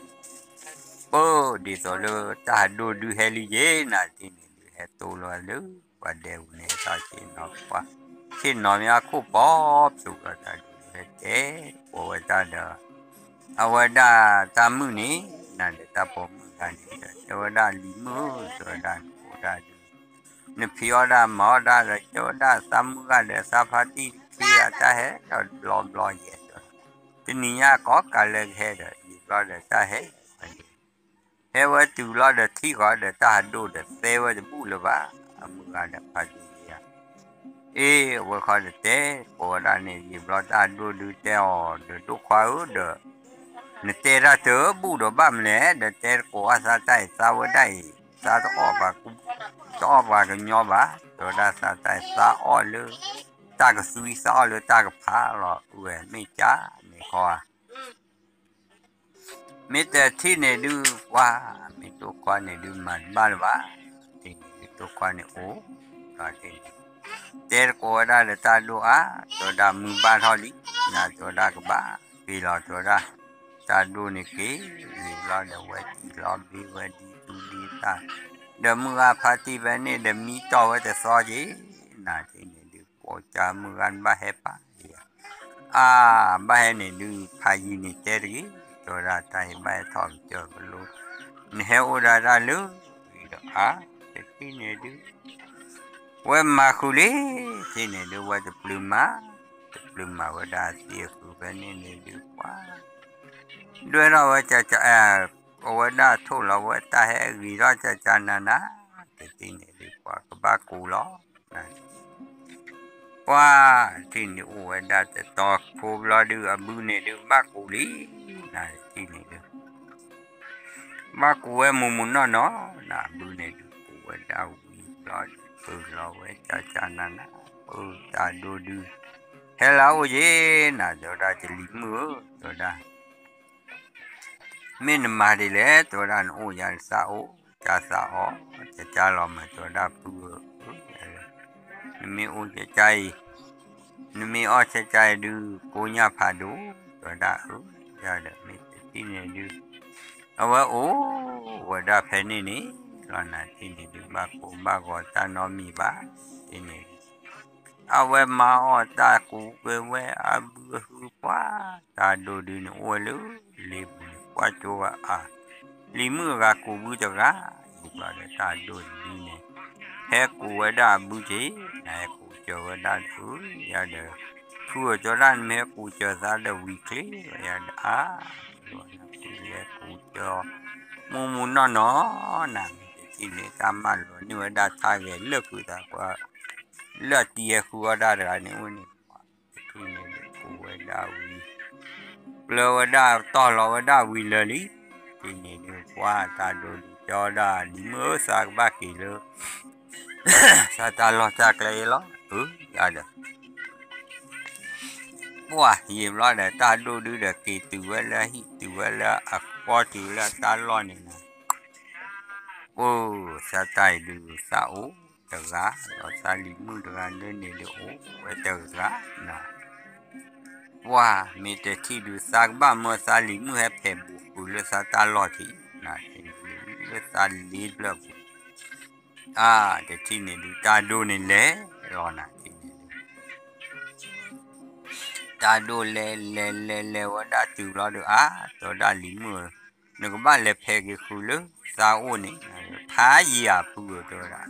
ပၢ်ဒ်သိးလၢတၢ်ဒိၣ်ဒုးဟဲလံယဲၢ်နၤတထံၣ်န့ၣ်ဒုး ဟဲတိလီၤလၢပှၤဒဲပူၤန့ၣ် ဟဲထီၣ်ဆ့ၣ်နီၤပှၤ, ဆ့ၣ်နီၤမ့ၢ်အခိၣ်ပီဖျိးဒီးတၢ်ဒိၣ်ဒုးဟဲတဲကိးဝဲတၢ်ဒီး, အဝဲဒၣ်တၢ်မုၣ်န့ၣ် နၤဒီးတၢ်ပိာ်မုၣ်တဂၤန့ၣ်ဒီး တဲဝဲဒၣ်လံၤမုၣ်ဧၢ တဲဝဲဒၣ်နအိၣ်ဒၣ်ဒုး နဖံးအီၣ်ဒၣ်မၤအီၣ်ဒၣ်ဒီး တဲဝဲဒၣ်သးမုၣ်ဂၤဒီးသးဖါတံၢ်ခံဂၤတၢ်ဟဲဒီးဘျီဘျီယဲၢ်ဒီး, တနံၤညါကိးကးလၢကဟဲဒီး ယံာ်ဘျီဒီးတၢ်ဟဲဝဲန့ၣ်, ဟဲဝဲတုၤလီၤဒီးထံၣ်ဃီဒီးတၢ်ဟးဒိၣ်ဒီးသဲဝဲတဘူၣ်လၢၤဘၣ်, အမုၣ်ဂၤဒီးဖါတံၢ်ယဲၢ်, အ့ၣ် အဝဲခီဒီးတဲကိးဝဲဒၣ်န့ၣ် ယံာ်ဘျီတၢ်ဒိၣ်ဒုးတဲအီၤဒီး ဒိၣ်ခွါဧၢဒီး နတဲတၢ်တဘူၣ်ဒီးဘၣ်မနုၤလဲၣ်, ဒီးတဲတကိးအသးတၢ်အံၤ သးဝဲဒၣ်အံၤ သးတအီၣ်ပှၤကူ, တအီၣ်ပှၤကညီဘၣ်, တဲဝဲဒၣ်သးတၢ်အံၤ သးအီၣ်လၢတၢ်ကသွံ သးအီၣ်လၢတၢ်ကဖးလီၤ, အဝဲမ့ၢ်ကၢ်န့ၣ်ခီဧါ မ့ၢ်တထံၣ်န့ၣ်ဒုး ပှၤမ့ၢ်တိၢ်ခွါန့ၣ်ဒုး မၤတဘၣ်လၢၤဘၣ်, တထံၣ်န့ၣ်ဒုး တိၢ်ခွါန့ၣ်အိၣ်, ဒီးတထံၣ်န့ၣ် တဲတကိးဝဲဒၣ်ဒီးတၢ်ဒိၣ်အါ, တဲဝဲဒၣ်မုၢ်ဘၣ်ထီၣ်လံ, နၤတဲဝဲဒၣ်ကဘၣ်က့ၤလီၤ တဲဝဲဒၣ်, တၢ်ဒိၣ်န့ၣ်က့ၤလီၤဒီး ဝဲတံၢ်လီၤဘ့ဝဲဒ်သူၣ်ဒ်သး, ဒီးမုၢ်ဂၤဖါတံၢ်ဖဲန့ၣ်ဒီးမံတီၢ်ဝဲတသီက့ၤ, နၤတထံၣ်န့ၣ်ဒုး ပိာ်ကါမုၢ်ဂၤနဘၣ်ဟဲပာ်လံဧါ အါ, ဘၣ်ဟဲန့ၣ်ဒုး ဖးယံၤန့ၣ်တဲတဂ့ၤ, တဲဝဲဒၣ်တၢ်ဟ့ၣ်ဘၣ်ဟဲထီၣ်ကစၢၢ်ကလိ, နဟဲအိၣ်ဒၣ်တၢ်လၢအံၤဒီးအါ, တထံၣ်န့ၣ်ဒုး ဝဲမၤဃုာ်လံ, တထံၣ်န့ၣ်ဒုး ဝဲတပျုၤမၤ, တပျုၤမၤဝဲဒၣ်သံအဃုာ်ဖဲန့ၣ်န့ၣ်ဒုး ပှၤ ဒွဲၣ်ထီၣ်ဝဲကက အဝဲဒၣ်ထိၣ်လီၤဝဲတၢ်ဟဲအဂ့ၤထီၣ်ကကနၤနၤ, တထံၣ်န့ၣ်ဒုး ပှၤကဘၣ်ကူးလီၤ ပှၤတထံၣ်န့ၣ်အိၣ်ဝဲဒၣ်တတီၤဖိဘျီဒုး အဘုန့ၣ်ဒုး ဘၣ်ကူးလံ, နၤတထံၣ်န့ၣ်ဒုး ဘၣ်ကူးဝဲမုၢ်မုၢ်နီၢ်နီၢ်, နၤအဘုန့ၣ်ဒုး ကူးဝဲဒၣ်ဝံၤဘျီဒုး ပၢၢ်လီၤဝဲကကနၤနၤ, ပၢၢ်တၢ်ဒိၣ်ဒုး ဟဲလၢအအိၣ်က့ၤ, နၤတဲဝဲဒၣ် တလံၤမုၣ်ဧၢ, တဲဝဲဒၣ် မ့ၢ်နမၤဒ်လဲၣ်, တဲဝဲဒၣ် နအိၣ်ယၤတသးအိၣ်, တၢ်သးအီၣ်, ကကလီၤမး တဲဝဲဒၣ် ပုၢ်ဧၢ, နမ့ၢ်အိၣ်ကကအံၤ, နမ့ၢ်အီၣ်ကကအံၤဒုး ကိညၢ်ဖးဒိၣ်, တဲဝဲဒၣ် အၢ, ယၤဒီး မ့ၢ်တထံၣ်န့ၣ်ဒုး အဝဲအိၣ်ဝဲဒၣ်ဖဲန့ၣ်န့ၣ်လီၤ, နၤတထံၣ်န့ၣ်ဒုး ဘၣ်ကိၢ်ဘၣ်ဂီၤတၢ်နီတမံၤဘၣ်, တထံၣ်န့ၣ်ဒုး အဝဲမၤအီၣ်တၢ်ကူးက့ၤဝဲအဘုအဟုပှၤ, တၢ်ဒိၣ်ဒုးန့ၣ်အိၣ်ဝဲလၢလ့ပူၤန့ၣ် ကွၢ်ကၠိဝဲအါ, လံၤမုၣ်အဂၤကူးဘုတဂၤ, ယံာ်ဘျီဒီးတၢ်ဒိၣ်ဒုးန့ၣ် ဟဲကူးဝဲဒၣ်အဘုက့ၤ, နဟဲကူးစၢၤဝဲဒၣ်အၢ, ယၤဒီး ဖုဧၢ တဲဝဲဒၣ် နမ့ၢ်ဟဲကူးစၢၤသးဒီးဝံၤချ့, ယၤဒီးအါ, လဲၤကူးစၢၤ မုၢ်မုၢ်နီၢ်နီၢ်, နၤမ့ၢ်တထံၣ်န့ၣ် တၢ်မၤလိာ်န့ၢ်ဝဲဒၣ်ထါဂဲၤလၢာ်ကွံာ်သးပှၤ လၢအတံၤဟဲဃုအီၣ်တၢ်တဂၤန့ၣ်အိၣ်န့ၣ်, တထံၣ်န့ၣ်ဒုး ကူးဝဲဒၣ်ဝံၤ, ပျၢ်ဝဲဒၣ်တီၢ်လီၤဝဲဒၣ်ဝံၤလၢာ်လံ, တထံၣ်န့ၣ်ဒုး ပှၤတၢ်ဒိၣ်ဒုးတဲအီၤဒၣ် လံၤမုၣ်ဧၢ သးကဘၣ်က့ၤလၢ သးတၢ်လီၢ်တၢ်ကျဲအံၤလီၤ, အၢ, ယၤဒီး ပှၤယံာ်ဘျီဒီး တၢ်ဒိၣ်ဒုးဒီးက့ၤတုၤဝဲလၢအဟံၣ် တုၤဝဲလၢအဃီ တုၤလၢအတၢ်လီၢ်န့ၣ်လီၤ, အိၣ် သးတၢ်အံၤဒုးသးအိၣ်တဂၤ, ဒီးသးလံၤမုၣ်တဂၤလၢန့ၣ်ဒုးအိၣ်ဝဲတဂၤ, ပှၤမ့ၢ်တထံၣ်ဒုး သးကဘၣ်မၢသးလံၤမုၣ်ဟဲဖဲးဘူးဃုာ်လၢသးတၢ်လီၢ်ထံး, လၢသးလ့ဘျၢၣ်ပူၤ, အါ တထံၣ်န့ၣ်ဒုး တၢ်ဒိၣ်န့ၣ်လဲၤလီၤနၤထံၣ်န့ၣ်ဒုး တၢ်ဒိၣ်လဲၤလဲၤလဲၤလဲၤဝဲဒၣ်တုၤဘျီဒီး အါ တဲဝဲဒၣ်လံၤမုၣ်ဧၢ, နကဘၣ်လဲၤဖဲးက့ၤဃုာ်လၢသးအိၣ်န့ၣ်, ဖးယံၤဧါဖုဧၢ တဲဝဲဒၣ်,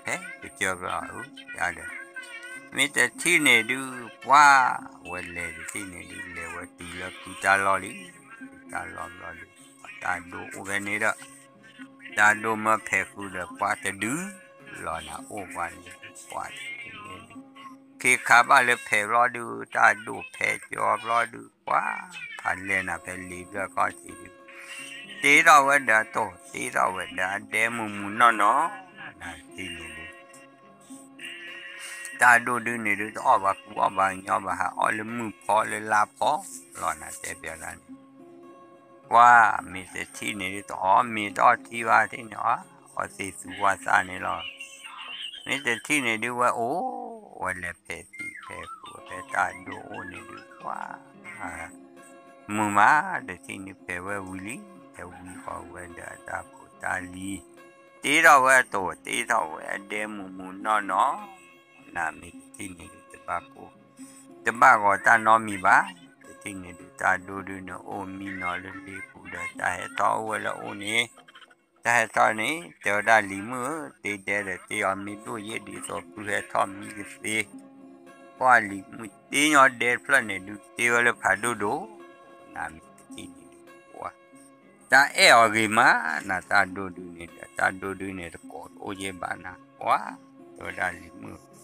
ဖဲကစၢၢ်ကလီၤဧၢ, ယၤဒီး မ့ၢ်တထံၣ်န့ၣ်ဒုး ပှၤဝဲလဲၤတထံၣ်န့ၣ်ဒုး လဲၤဝဲတုၤလၢဖုတၢ်လီၢ်လံ, ဖုတၢ်လီၢ်ဘျီဒုး တၢ်ဒိၣ်အိၣ်ဖဲန့ၣ်ဒီး တၢ်ဒိၣ်မၢဖဲးဃုာ်ဒီးပှၤတဒုလီၤနၤ အိၣ်ပှၤန့ၣ် ပှၤတဒုန့ၣ် ခ့ခါဘၣ်လၢဖဲးဘျီဒုး တၢ်ဒိၣ်ဖဲးကၠီဘျီဒုး ပှၤဖးလဲၢ်နၤဖဲလ့ဘျၢၣ်ခီၣ်ထံးဒုး တ့ထီၣ်ဝဲဒီးအတိၢ် တ့ထီၣ်ဝဲဒီးအဒဲမုၢ်မုၢ်နီၢ်နီၢ် နၤတထံၣ်န့ၣ်ဒုး တၢ်ဒိၣ်ဒုးန့ၣ်ဒုး တအီၣ်ဘၣ်ကူအီၣ်ဘၣ်ညီဘၣ် ဟးအီၣ်လၢမုၢ်ဖီလၢလါဖီလီၤ နၤတဲပျးဒၣ်န့ၣ် ပှၤမ့ၢ်တထံၣ်န့ၣ်ဒုး တအီၣ်မ့ၤတအီၣ်ထံဘၣ်ထံၣ်န့ၣ် အီၣ်သ့ၣ်သူဝါသးန့ၣ်လီၤ. မ့ၢ်တထံၣ်န့ၣ်ဒုး ဝဲအိၣ်ဝဲလဲၤဖဲးသံးဖဲးဃုာ်ဖဲတၢ်ဒိၣ်အိၣ်န့ၣ်ဒုး ပှၤ မုာ်မး တထံၣ်န့ၣ်ဖဲးဝဲဝံၤလံ ဖဲးဝံၤဃီဝဲဒီးအတၢ်ဖိတၢ်လံၤ တ့ထီၣ်ဝဲအတိၢ် တ့ထီၣ်ဝဲအဒဲမုၢ်မုၢ်နီၢ်နီၢ် နၤမ့ၢ်တထံၣ်န့ၣ်ဒုး တဘၣ်ကိၢ် တဘၣ်ဂီၤတၢ်နီတမံၤဘၣ်. တထံၣ်န့ၣ်ဒုး တၢ်ဒိၣ်ဒုးန့ၣ် အိၣ်မံနီၤလၢလ့ပူၤဒီး တၢ်ဟဲထီၣ်အိၣ်ဝဲလၢအအိၣ်န့ၣ် တၢ်ဟဲထီၣ်န့ၣ် တဲဝဲဒၣ်လံၤမုၣ်ဧၢ တ့ဒဲဒီးတ့အီၤမ့ၢ်ဒိၣ်ယဲၢ်ဒ်သိးဖုဟဲထီၣ်မံကသ့ ပှၤလံၤမုၣ်တ့ညီဒဲတဖျၢၣ်န့ၣ်ဒုး တ့ဝဲလၢဖးဒိၣ်ဒိၣ် နၤမ့ၢ်တထံၣ်န့ၣ်ဒုး ပှၤ တၢ်အဲၣ်အီၤဂ့ၤမး နၤတၢ်ဒိၣ်ဒုးန့ၣ်ဒီး တၢ်ဒိၣ်ဒုးန့ၣ်တကိးတအိၣ်ယဲၢ်ဘၣ်နၤ ပှၤ တဲဝဲဒၣ်လံၤမုၣ်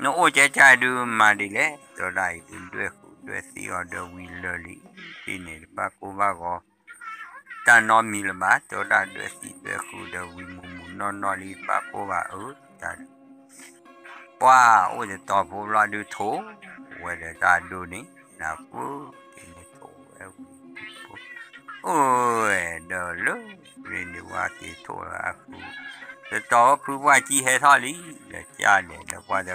နအိၣ်ကဲကဲဒုးမၤဒ်လဲၣ် တဲဝဲဒၣ်အံၤဒုး ဒွဲၣ်ဃုာ်ဒွဲၣ်သံအီၤဒီးဝံၤလၢာ်လံ တထံၣ်န့ၣ်တဘၣ်ကိၢ်ဘၣ်ဂီၤ တၢ်နီတမံၤလၢၤဘၣ် တဲဝဲဒၣ်ဒွဲၣ်သံဒွဲၣ်ဃုာ်ဒီးဝံၤမုၢ်မုၢ်နီၢ်နီၢ်လံ တဘၣ်ကိၢ်ဘၣ်အၢ တၢ်ဒုး ပှၤအိၣ်တတီၤဖိဘျီဒုးထိၣ်ဝဲဒီးတၢ်ဒိၣ်န့ၣ် နၢ်ပူၤက့ၤန့ၣ်ထိၣ်ဝဲဝံၤ အိၣ်ဝဲဒီးလၢ ရ့န့ၣ်ဝါက့ၤထိၣ်လၢအဃုာ် တတီၤဝဲဖုပှၢ်ကံဟဲထီၣ်လံ, ဒီးကၢ်ဒဲးဒီးပှၤတဂၤ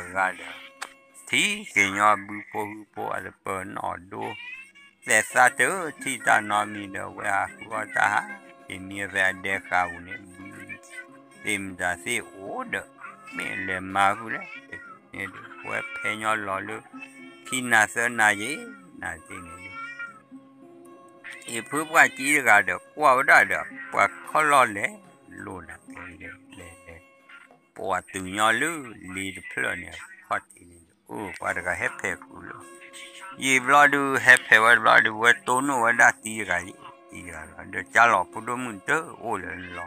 ဒီး ထံၣ်က့ၤညီဘုဖိဟုဖိအတပၢၤနီၣ်ဒိ သဲးသးတထံၣ်တၢ်နီတမံၤဒီး ဝဲဟးဃုအီၣ်တၢ်ဟး, တမံၤဖဲအဒဲဃာ်ပူၤန့ၣ် ဘုသ့ၣ်မတၤသ့ၣ်အိၣ်ဒီး မ့ၢ်လဲၤမၤဃုာ်လဲၣ်, ဝဲဖဲညီလီၤလၢ ခံနၤသၢနၤယဲၢ်နၤသ့ၣ်န့ၣ် အံၤဖုပှၢ်ကံတဂၤဒီးကွၢ်ဝဲဒၣ်ဒီး ပှၤခီၣ်လီၢ်လဲၤလိၤနၤ လဲၤလဲၤလဲၤ ပှၤတုၤညီလၢလ့တဖျၢၣ်န့ၣ် ခီၣ်ထံးန့ၣ် အိၣ်ပှၤတဂၤဟဲဖဲးဃုာ်လီၤ. ယံာ်ဘျီဒုး ဟဲဖဲးဝဲတဘျီဒုး ဝဲတိၢ်နီၣ်ဝဲဒၣ်တံၤတဂၤယဲၢ်တံၤတဂၤလီၤ. ဒီးကၢ်လီၤဖိဒိၣ်မုၣ်တအိၣ်လၢလီၤ.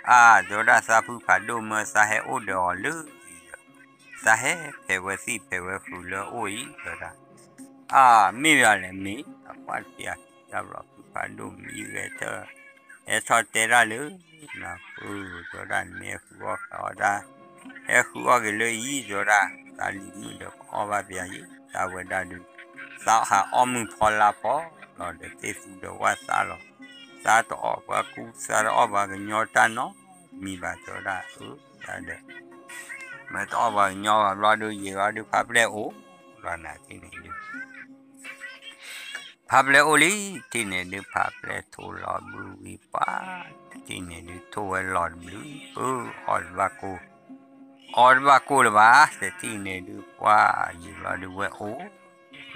အါ တဲဝဲဒၣ် သးဖုဖးဒိၣ်မၢ သးဟဲအိၣ်ဒီးအီၤလၢအံၤဒီး သးဟဲဖဲးဝဲသံၣ်ဖဲးဝဲဃုာ်လၢအအိၣ်အံၤ တဲဝဲဒၣ်. အါ မ့ၢ်ဘၣ်လဲၣ်မ့ၢ် အပှၢ်တပျၢ်တဘျီ ဖုဖးဒိၣ်မံဂဲၤထၢၣ် ဟဲထီၣ်တဲဒၣ်လၢ နၢ်ပၢၢ် တဲဝဲဒၣ် နမ့ၢ်ဟဲဃုအီၣ်ဃုအီၣ်တၢ် ဟဲဃုအီၣ်က့ၤလၢအံၤ တဲဝဲဒၣ် သးလံၤမုၣ်ဒီးကအီၣ်ဘၣ်ပယၤယဲၢ် သးဝဲဒၣ်ဒုး သးဟးအီၣ်မုၢ်ဖီလာ်ဖီလီၤဒီး သ့ၣ်သူဒီးဝၣ်သးလီၤ. သးတအီၣ်ပှၤကူ သးတအီၣ်ပှၤကညီတၢ်နီတမံၤဘၣ် တဲဝဲဒၣ် အၢ တၢ်ဒီး မ့ၢ်တအီၣ်ပှၤကညီဘၣ်ဘျီဒုး ယံာ်ဘျီဒုးဖးပျဲၢ်အိၣ်လီၤနၤ တထံၣ်န့ၣ်ဒုး ဖးပျဲၢ်အိၣ်လံ တထံၣ်န့ၣ်ဒုး ဖးပျဲၢ်ထိၣ်လီၤဘုဝံၤပှၤ တထံၣ်န့ၣ်ဒုး ထိၣ်ဝဲလီၤတဘျုး ပၢ အီၣ်တဘၣ်ကိၢ် အီၣ်တဘၣ်ကိၢ်လၢၤဘၣ် တထံၣ်န့ၣ်ဒုး ပှၢ်ယံာ်ဘျီဒုးဝဲအိၣ်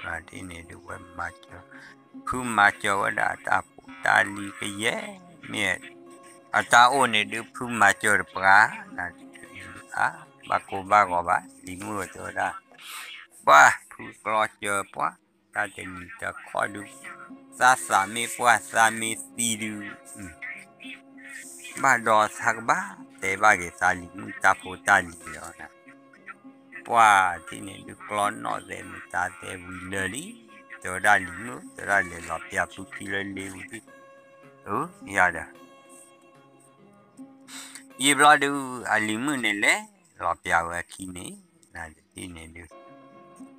တထံၣ်န့ၣ်ဒုးဝဲမၤစၢၤ ဖုမၤစၢၤဝဲဒၣ်တၢ်ဖိတၢ်လံၤကယဲၢ် မ့ၢ်အတၢ်အိၣ်န့ၣ်ဒုး ဖုမၤစၢၤတပှၤ နၤတထံၣ်န့ၣ်ဒုး အါ ဘၣ်ကိၢ်ဘၣ်ဂီၤဘၣ် လံၤမုၣ်ဝဲတဲဝဲဒၣ် ပှၢ်ဖုကျီစၢၤပှၢ် တၢ်တနံၤတခီဒုး သးသးမ့ၢ်ပှၢ်သးမ့ၢ်သံဒုး ဘၣ်ဒီးသးကဘၣ်တဲဘၣ်က့ၤသးလံၤမုၣ်တၢ်ဖိတၢ်လံၤလီၤနၤ ပှၢ်တထံၣ်န့ၣ်ဒုး ကျီနီၣ်သဲးမတၤသဲးဝံၤလၢာ်လံ တဲဝဲဒၣ်လံၤမုၣ် တဲဝဲဒၣ်လဲၤလီၤပျၢ်ဖုခံလၢလ့ဝံၤ အၢ ယၤဒီး ယံာ်ဘျီဒုး အလံၤမုၣ်န့ၣ်လဲၤလီၤပျၢ်ဝဲအခံန့ၣ် နၤတထံၣ်န့ၣ်ဒုး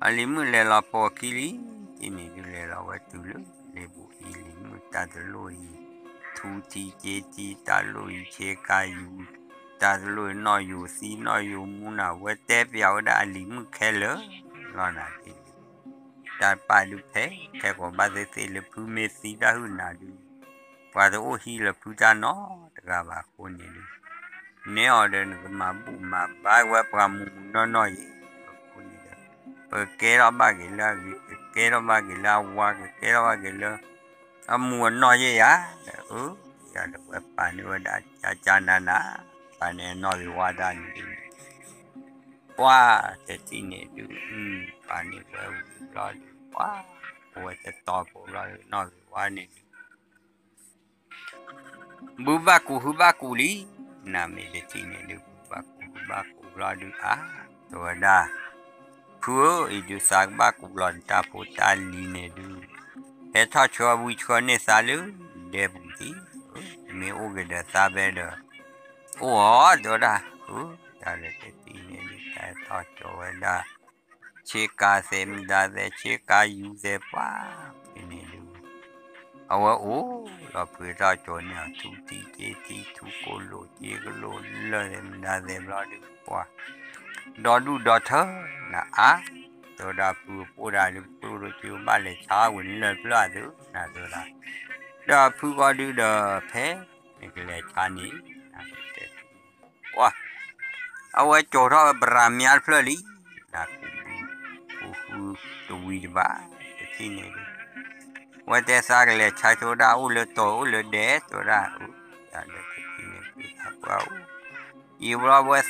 အလံၤမုၣ်လဲၤလီၤပိာ်အခံလံ တထံၣ်န့ၣ်ဒုး လဲၤလီၤဝဲတုၤလၢလ့ပူၤအံၤ လံၤမုၣ်တၢ်တလိၣ်အံၤ ထူထံက့ထံ တၢ်လိၣ်အံၤ ဆ့ကၤယူၤ တၢ်တလိၣ်အံၤ နီၣ်ယူၤသံနီၣ်ယူၤမူနၤ ဝဲတဲပျၢ်ဝဲဒၣ်အလံၤမုၣ်ခဲလၢာ်လီၤနၤတထံၣ်န့ၣ် တၢ်တပာ်ဒုးဖဲ ခဲကိာ်ဘၣ်သ့ၣ်သ့ၣ်လၢဖုမ့ၢ်သံတၢ်ဟုၣ်နၤဒုး ပှၤတအိၣ်ဟံးလၢဖုတၢ်နီတဂၤဘၣ်အဃိန့ၣ်ဒုး နဲအီၤဒီးနကမၤဘူၣ်မၤဘါဝဲပှၤမုၢ်မုၢ်နီၢ်နီၢ်အံၤ အဃိန့ၣ်ဒီး ပကကဲထီၣ်ဘၣ်က့ၤလၢအဂ့ၤ ကကဲထီၣ်ဘၣ်က့ၤလၢအဝါ ကကဲထီၣ်ဘၣ်က့ၤလၢ အမုၢ်အနီၢ်ယဲၢ်ယၤ အၢ ယၤဒီးဝဲပာ်န့ၢ်ဝဲဒၣ်ကၢ်ကၢ်နၤနၤ ပာ်န့ၢ်နီၢ်ဂ့ၤဝါဒၣ်န့ၣ်ဒုး ပှၢ်တထံၣ်န့ၣ်ဒုး ပာ်န့ၢ်ဝဲဝံၤဘျီဒုး ပှၢ် အဝဲတတီၤဖိဘျီဒုးနီၢ်ဂ့ၤဝါန့ၣ်ဒုး ဘုဘၣ်ကူးဟုဘၣ်ကူးလံ, နမ့ၢ်တထံၣ်န့ၣ်ဒုး ဘုဘၣ်ကူးဟုဘၣ်ကူးလီၤဒုးအါ, တဲဝဲဒၣ်, ဖုဧၢ, အံၤဒုးသးကဘၣ်ကူးလီၤနတၢ်ဖိတၢ်လံၤန့ၣ်ဒုး, ဟဲထီၣ်ဆှၢဝံဆှၢန့ၢ်သးလၢဒဲပူၤထံး, မ့ၢ်အိၣ်က့ၤဒီးသးဖဲဒီး, အိၣ်ဧါ တဲဝဲဒၣ်, အၢ, တၢ်လၢတထံၣ်န့ၣ်ဒုး တၢ်ဟဲထီၣ်ကၠီၤဝဲဒၣ် ဆ့ကၤသဲးမတၤသဲး ဆ့ကၤယူၤသဲးပှၢ်ဖဲန့ၣ်ဒုး, အဝဲအိၣ်လီၤဖုထီၣ်ကၠီၤန့ၢ်အီၤ ထူထံက့ထံ ထူကိၣ်လိာ်က့ကလိာ်လၢာ်သဲးမတၤသဲးဘျီဒုးပှၢ်, ဒီဒူၣ်ဒီထၢနၤအါ, တဲဝဲဒၣ်ဖုပိၢ်ဒၣ်လၢပကျိၣ်ဒိၣ်က့ဘၣ်လဲၤဆါဝံၤနလၢၢ်ဖျၢၣ်အသုနၤတဲဝဲဒၣ်, ဒီးဖုကီၢ်ဒုးဒီးဖဲနကလဲၤဆါန့ၣ် ပှၢ်, အဝဲကၠီၤထီၣ်ဝဲပရၤမါတဖျၢၣ်လံ, နကူးဘု, ကူးဃုတဝံၤတဘၣ်, တထံၣ်န့ၣ်ဒုး, ဝဲတဲသးကလဲၤဆါဆိဒၣ်အိၣ်လၢတီၤအိၣ်လၢဒဲးတဲဝဲဒၣ်, တၢ်လၢတထံၣ်န့ၣ်ဒုး ပှၢ်အိၣ်, ယံာ်ဘျီဝဲသိးထီၣ်ဝဲဆ့